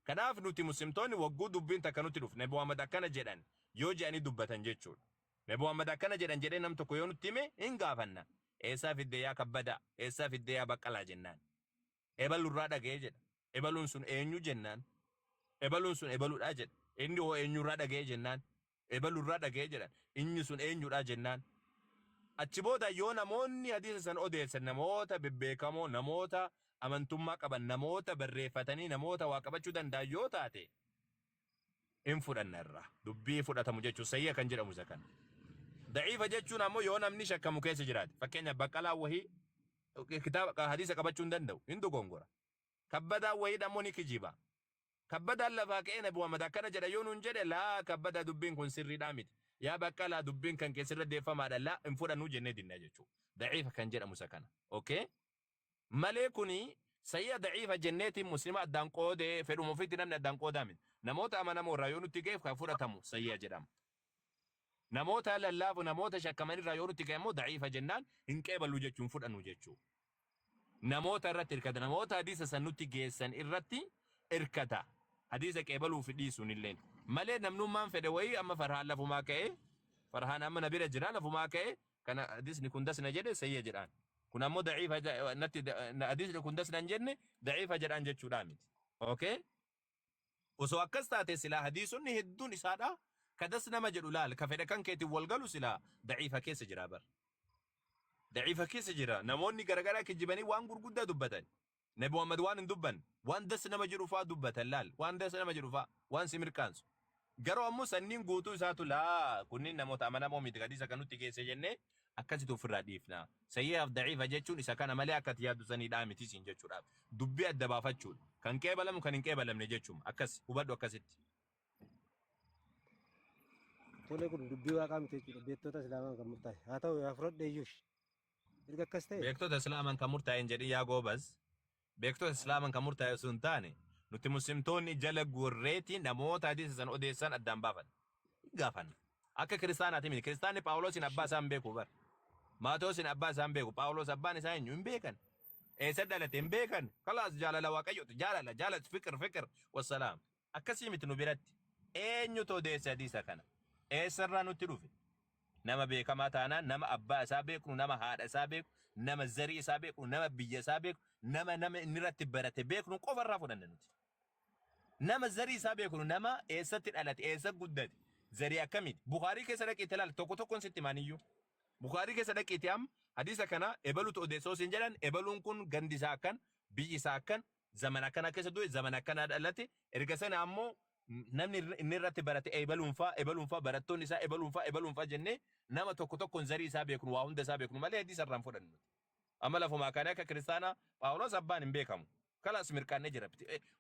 Kanaaf nuti muslimtoonni wagguu dubbiin takka nutti dhufu, Nabi Muhammad akkana jedhan yoo jedhanii dubbatan jechuudha. Nabi Muhammad akkana jedhan jedhee nam tokko yoo nutti hime hin gaafanna. Eessaa fidde yaa Kabbadaa? Eessaa fidde yaa Baqqalaa jennaan. Ebalurraa dhaga'ee jedha. Ebaluun sun eenyu jennaan. Ebaluun sun ebaluudhaa jedha. Inni hoo eenyurraa dhaga'ee jennaan. Ebalurraa dhaga'ee jedhan. Inni sun eenyudhaa jennaan. Achi booda yoo namoonni hadiisa san odeessan namoota bebbeekamoo, namoota amantummaa qaban, namoota barreeffatanii, namoota waa qabachuu danda'an yoo taate hin fudhanna irraa. Dubbii fudhatamu jechuun sayya kan jedhamu isa kana. Daciifa jechuun ammoo yoo namni shakkamu keessa jiraate. Fakkeenyaaf Baqqalaa wahii kitaaba hadiisa qabachuu hin danda'u. Hin dogongora. Kabbadaan wahii ammoo ni kijiba. Kabbadaan lafaa ka'ee Nabi Muhammad akkana jedha yoo nuun jedhe, laa Kabbadaa, dubbiin kun sirriidhaa miti. Yaa Baqqalaa, dubbiin kan keessirra deeffamaadha, laa hin fudhannuu jennee dinna jechuudha. Daciifa kan jedhamu isa kana. Okay? Malee kuni sayya daciifa jenneetiin muslima addaan qoodee fedhuma ofiitti namni addaan qoodaa miti. Namoota amanamoo irraa yoo nutti ga'eef kan fudhatamu sayya jedhama. Namoota lallaafu, namoota shakkaman irraa yoo nutti ga'e immoo daciifa jennaan hin qeeballu jechuun fudhannu jechuudha. Namoota irratti hirkata. Namoota hadiisa san nutti geessan irratti hirkata. Hadiisa qeebaluu fi dhiisuun illeen. Malee namnummaan fedhe wayii amma Farhaan lafumaa ka'ee, Farhaan amma na bira jira, lafumaa ka'ee kana hadiisni kun dasna jedhe sayya jedhaan. Kun ammoo daciifa natti, hadiisni kun dasna hin jenne, daciifa jedhaan jechuudhaa miti. Okay? Osoo akkas taate silaa hadiisonni hedduun isaadha. Kadas nama jedhu laal, ka fedha kan keetiin wal galu silaa daciifa keessa jira bar. Daciifa keessa jira. Namoonni garagaraa kijibanii waan gurguddaa dubbatan. Nabi Muhammad waan hin dubbanne, waan das nama jedhu faa dubbatan laal, waan das nama jedhu faa, waan si mirkaansu. Garuu ammoo sanniin guutuu isaatu laa kunniin namoota amanamoo miti hadiisa kan nutti geesse jennee akkasitti ofirraa dhiifna. Sayyihaaf daciifa jechuun isa kana malee akka ati yaaddu saniidhaa miti siin jechuudhaaf. Dubbii adda baafachuudha. Kan qeebalamu, kan hin qeebalamne jechuudha. Akkas hubadhu akkasitti. Tole, kun dubbii waaqaa miti jechuudha. Beektota Islaamaan kan murtaa'e. Haa ta'u, yaa fudhadhe iyyuu. Erga akkas ta'e Beektota Islaamaan kan murtaa'e hin jedhin yaa goobas. Beektota Islaamaan kan murtaa'e osoo hin taane, nuti muslimtoonni jala gorreetii namoota hadiisa san odeessan addaan baafanna. Hin gaafanna. Akka kiristaanaati miti. Kiristaanni Phaawulosin abbaa isaa hin beeku bar. Maatoosin abbaa isaa hin beeku. Phaawulos abbaan isaa eenyu hin beekan. Eessa dhalate hin beekan. Kalaas jaalala Waaqayyooti. Jaalala jaalala, fiqir fiqir wassalaam. Akkasii miti nu biratti. Eenyutu odeesse hadiisa kana? Eessarraa nutti dhufe? Nama beekamaa taanaan, nama abbaa isaa beeknu, nama haadha isaa beeku, nama zarii isaa beeknu, nama biyya isaa beeku, nama inni irratti barate beeknu qofarraa fudhanna nuti. Nama zarii isaa beeknu, nama eessatti dhalate, eessa guddate, zarii akkamiiti? Bukaarii keessa dhaqii ilaali, tokko tokkoon sitti himaaniyyuu. Bukaarii keessa dhaqiitii amma hadiisa kana ebalutu odeessoo siin jedhan, ebaluun kun gandi isaa akkan, biyyi isaa akkan, zamana akkana keessa du'e, zamana akkanaa dhalate. Erga sana ammoo namni inni irratti barate ebaluun faa, ebaluun faa, barattoonni isaa ebaluun faa, ebaluun faa jennee nama tokko tokkoon zarii isaa beeknu, waa hunda isaa beeknu malee hadiisa irraan fudhannu. Amma lafumaa kaanee akka kiristaanaa Phaawulos abbaan hin beekamu. Kalaas mirqaannee jira.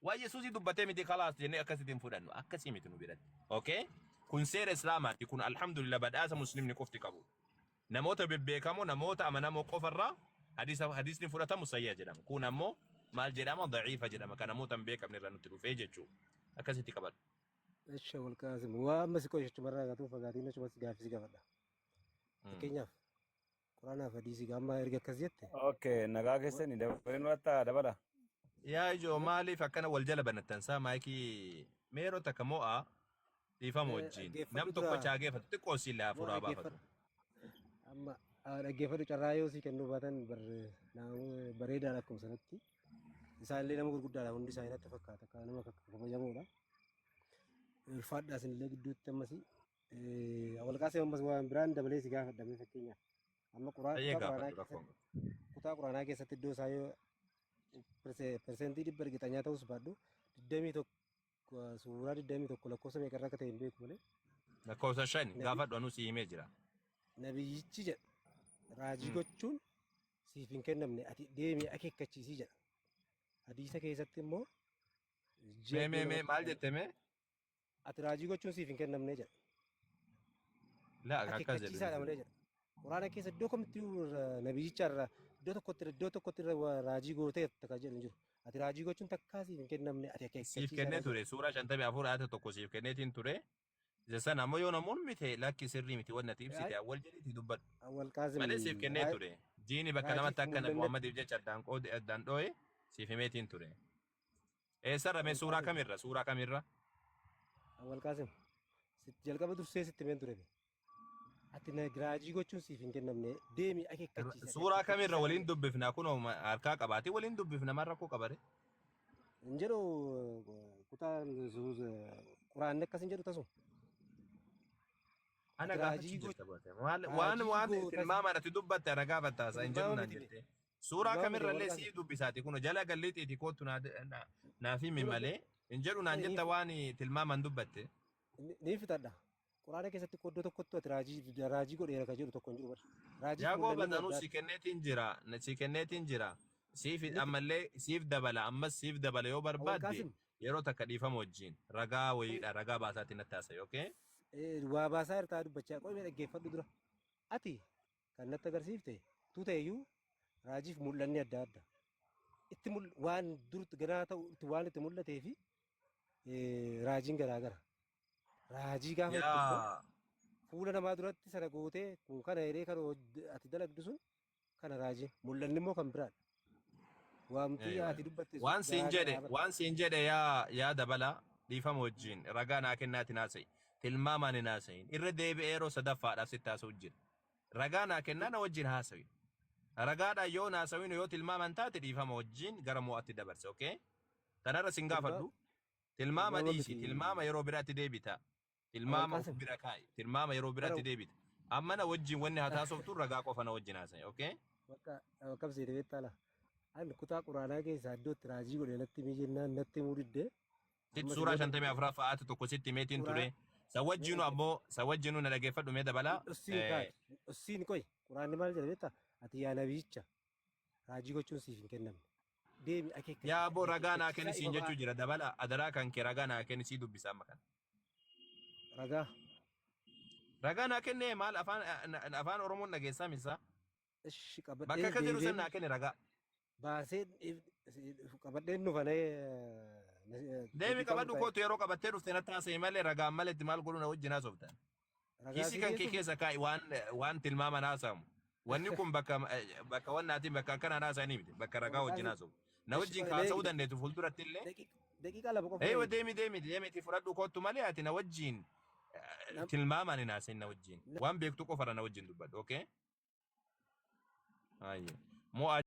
Waa Yesuusii dubbatee miti, kalaas jennee akkasitti hin fudhannu. Akkasii miti nu biratti. Okay? Kun seera Islaamaati. Kun alhamdulillah badhaasa muslimni qofti qabu. Namoota bebbeekamoo, namoota amanamoo qofarraa hadiisa hadiisni fudhatamu sayya jedhama. Kun ammoo maal jedhama? Daciifa jedhama. Kan namoota hin beekamne irraa nutti dhufee jechuudha. Akkasitti qabadhu. Echa wal qaasim waa amma si qo'achumarraa gatuu fagaatiin achumas gaaffii si gaafadha. Fakkeenyaaf quraanaaf hadiisii amma erga akkas jette. Okay, nagaa keessani dabaleen warta dabala. Yaa ijoo, maaliif akkana wal jala banattan saa maayikii meeroo takka mo'aa dhiifama wajjin. Dhaggeeffadhu Nam tokko dura. chaageeffatu xiqqoo si Moo hafuuraa baafatu. Dhaggeeffadhu. Amma dhaggeeffadhu, carraa yoo sii kennuu baatan bareedaadha akkuma sanatti. Isaan illee nama gurguddaadha, hundi isaanii natti fakkaata, akka nama kabajamoodha. Ulfaadhaa isinillee gidduutti ammasii. Wal qaasee ammas waan biraan dabalee si gaafadha fakkeenyaaf. Amma Tayyee kutaa quraanaa gaafadhu rakkoon. keessatti, kutaa quraanaa keessatti iddoo isaa yoo 100% ergixanyaa ta'us baadhu, 21 suuraa 21 lakkoofsa meeqa irra akka ta'e hin beeku malee. Lakkoofsa 5 gaafadhu, anuu si himee jira. Nabiyyichi jedha, raajii gochuun siif hin kennamne, ati deemii akeekkachiisii jedha. Hadiisa keessatti immoo ji'a Mee mee iddoo mee lamatti maal jette mee? Ati raajii gochuun siif hin kennamne jedha. Laa akkas jedhu. Akeekkachiisaadha malee jedha. Quraana keessa iddoo kamittuu nabiyyicha irraa iddoo tokkotti irra raajii gootee takka jedhu hin jiru. Ati raajii gochuun takkaa siif hin kennamne, ati Siif akeekkachiisaadha kennee jedha. ture, suuraa 54 ayata 1 siif kenneetiin ture. Isa sana ammoo yoo namoonni mite lakki sirrii miti wanni ati ibsite awwal jedhiitii dubbadhu. Awwal Qaasim Malee siif kennee ture. Jiini bakka raajiif lamatti akka Nabi mul'anne Muhammadiif jecha addaan qoode addaan dhoo'e siif himeetiin ture. Eessarra mee Awwal suuraa Qaasim kamirra, suuraa kamirra? Awwal Qaasim, jalqaba dursee sitti himeen ture. Ati na raajii gochuun siif hin kennamne, deemi akeekkachiisi, ati Suuraa kamirra akeekkachiisaadha waliin malee. dubbifna, kunoo harkaa qabaatee waliin dubbifna, maal rakkoo qabare? Hin jedhu, kutaa quraanni akkas hin jedhu tasuma. Ana Ati gaafachuu raajii jirta baate. Maal waan raajii waan goota tilmaamaan ati dubbatte ana gaafatta hin jedhu Tilmaama naan miti. jette. Suuraa Tilmaama miti kamirra Awwal illee Qaasim. sii dubbisaati kun jala galliixiiti kootu naaf himi malee hin jedhu naan jetta waan tilmaamaan dubbatte. Ni fixadha. Quraana keessatti iddoo tokkotti ati raajii godheera kan jedhu tokko hin jiru bara. Raajiif Yaa mul'anni goobatanuu adda si adda. kenneetiin jira, si kenneetiin jira. Siif Miti. ammallee siif dabala, ammas siif dabala yoo Awwal barbaadde Qaasim. yeroo takka dhiifama wajjin ragaa wayiidha ragaa baasaatiin natti haasa'e, okay? Waa baasaa irtaa dubbachaa qo'imee dhaggeeffadhu dura. Ati kan natti agarsiifte tu ta'eyyuu raajiif mul'anni adda adda. Itti waan dur ganaa ta'u itti waan itti mul'atee fi raajiin garaa gara. Raajii gaafa itti immoo fuula namaa duratti sana gootee kun kana jedhee kan ati dalagdu sun kana raajii, mul'anni immoo kan biraadha. Waamtii ati dubbatte sun Waan siin garaa jedhe garaa bara. waan siin jedhe yaa dabala, dhiifama wajjin ragaa naa kennaati naasa'i. Tilmaamaan hin haasayin. Irra deebi'ee yeroo sadaffaadhaaf sitti haasa'u jira. Ragaa naa kennaa na wajjin haasawi. Ragaadhaan yoo naasawin, yoo tilmaaman taate, dhiifama wajjin gara mo'atti dabarse, okay? Tanarra sin gaafadhu. Tilmaama Tilmaama dhiisi. miti. Tilmaama yeroo biraatti deebita. Tilmaama of Qaasim. bira kaa'i. Tilmaama yeroo biraatti deebita. Amma na wajjin wanni haa taasoftu ragaa qofa na wajjin haasa'i, okay? Bakka qabsiite beektaa. Ani kutaa quraanaa keessaa iddoo itti raajii godhe natti himi jennaan natti himuu diddee. Sitti Ammas suuraa immoo 54ffaa ayata 1 sitti himeetiin ture. Sa wajjinu ammoo sa wajjinu na dhageeffadhu mee dabalaa. Ussiin kaati. Ussiin qoy. Quraanni maal jedha beektaa? Ati yaa nabiyicha raajii gochuun siif hin kennamne. Deemi akeekkachiisi. Yaa aboo, ragaa naa kenni Akeekkachiisaa siin ifa jechuu ba'a. jira dabala, adaraa kan kee ragaa naa kenni, sii dubbisa amma kana. Ragaa. Ragaa naa kenne, maal afaan Oromoon dhageessaa misa? Ishi Bakka qabadhee akka jedhu san deebi'ee naa kenni ragaa. Baasee qabadheen dhufanee. Deemi qabadhu kootu, yeroo qabattee dhufte natti haasa'e malee ragaan maletti maal godhu na wajjin haasoftan. Ragaa Kiisii sii kan kee dhiyeessuuf keessa kaa'i, waan tilmaaman haasamu. Wanni kun bakka wannaatiin bakka akkanaan haasa'anii miti, bakka ragaa wajjin haasa'u. Na wajjin kaasa'uu dandeessu fuulduratti illee. Daqiiqaa 2 qofa. Eewa, deemi deemi deemi fudhadhu kootu malee ati na wajjin tilmaamaan hin haasa'in na wajjin. Waan beektu qofarra na wajjin dubbadhu, okay? Ayyee. Mo'aa.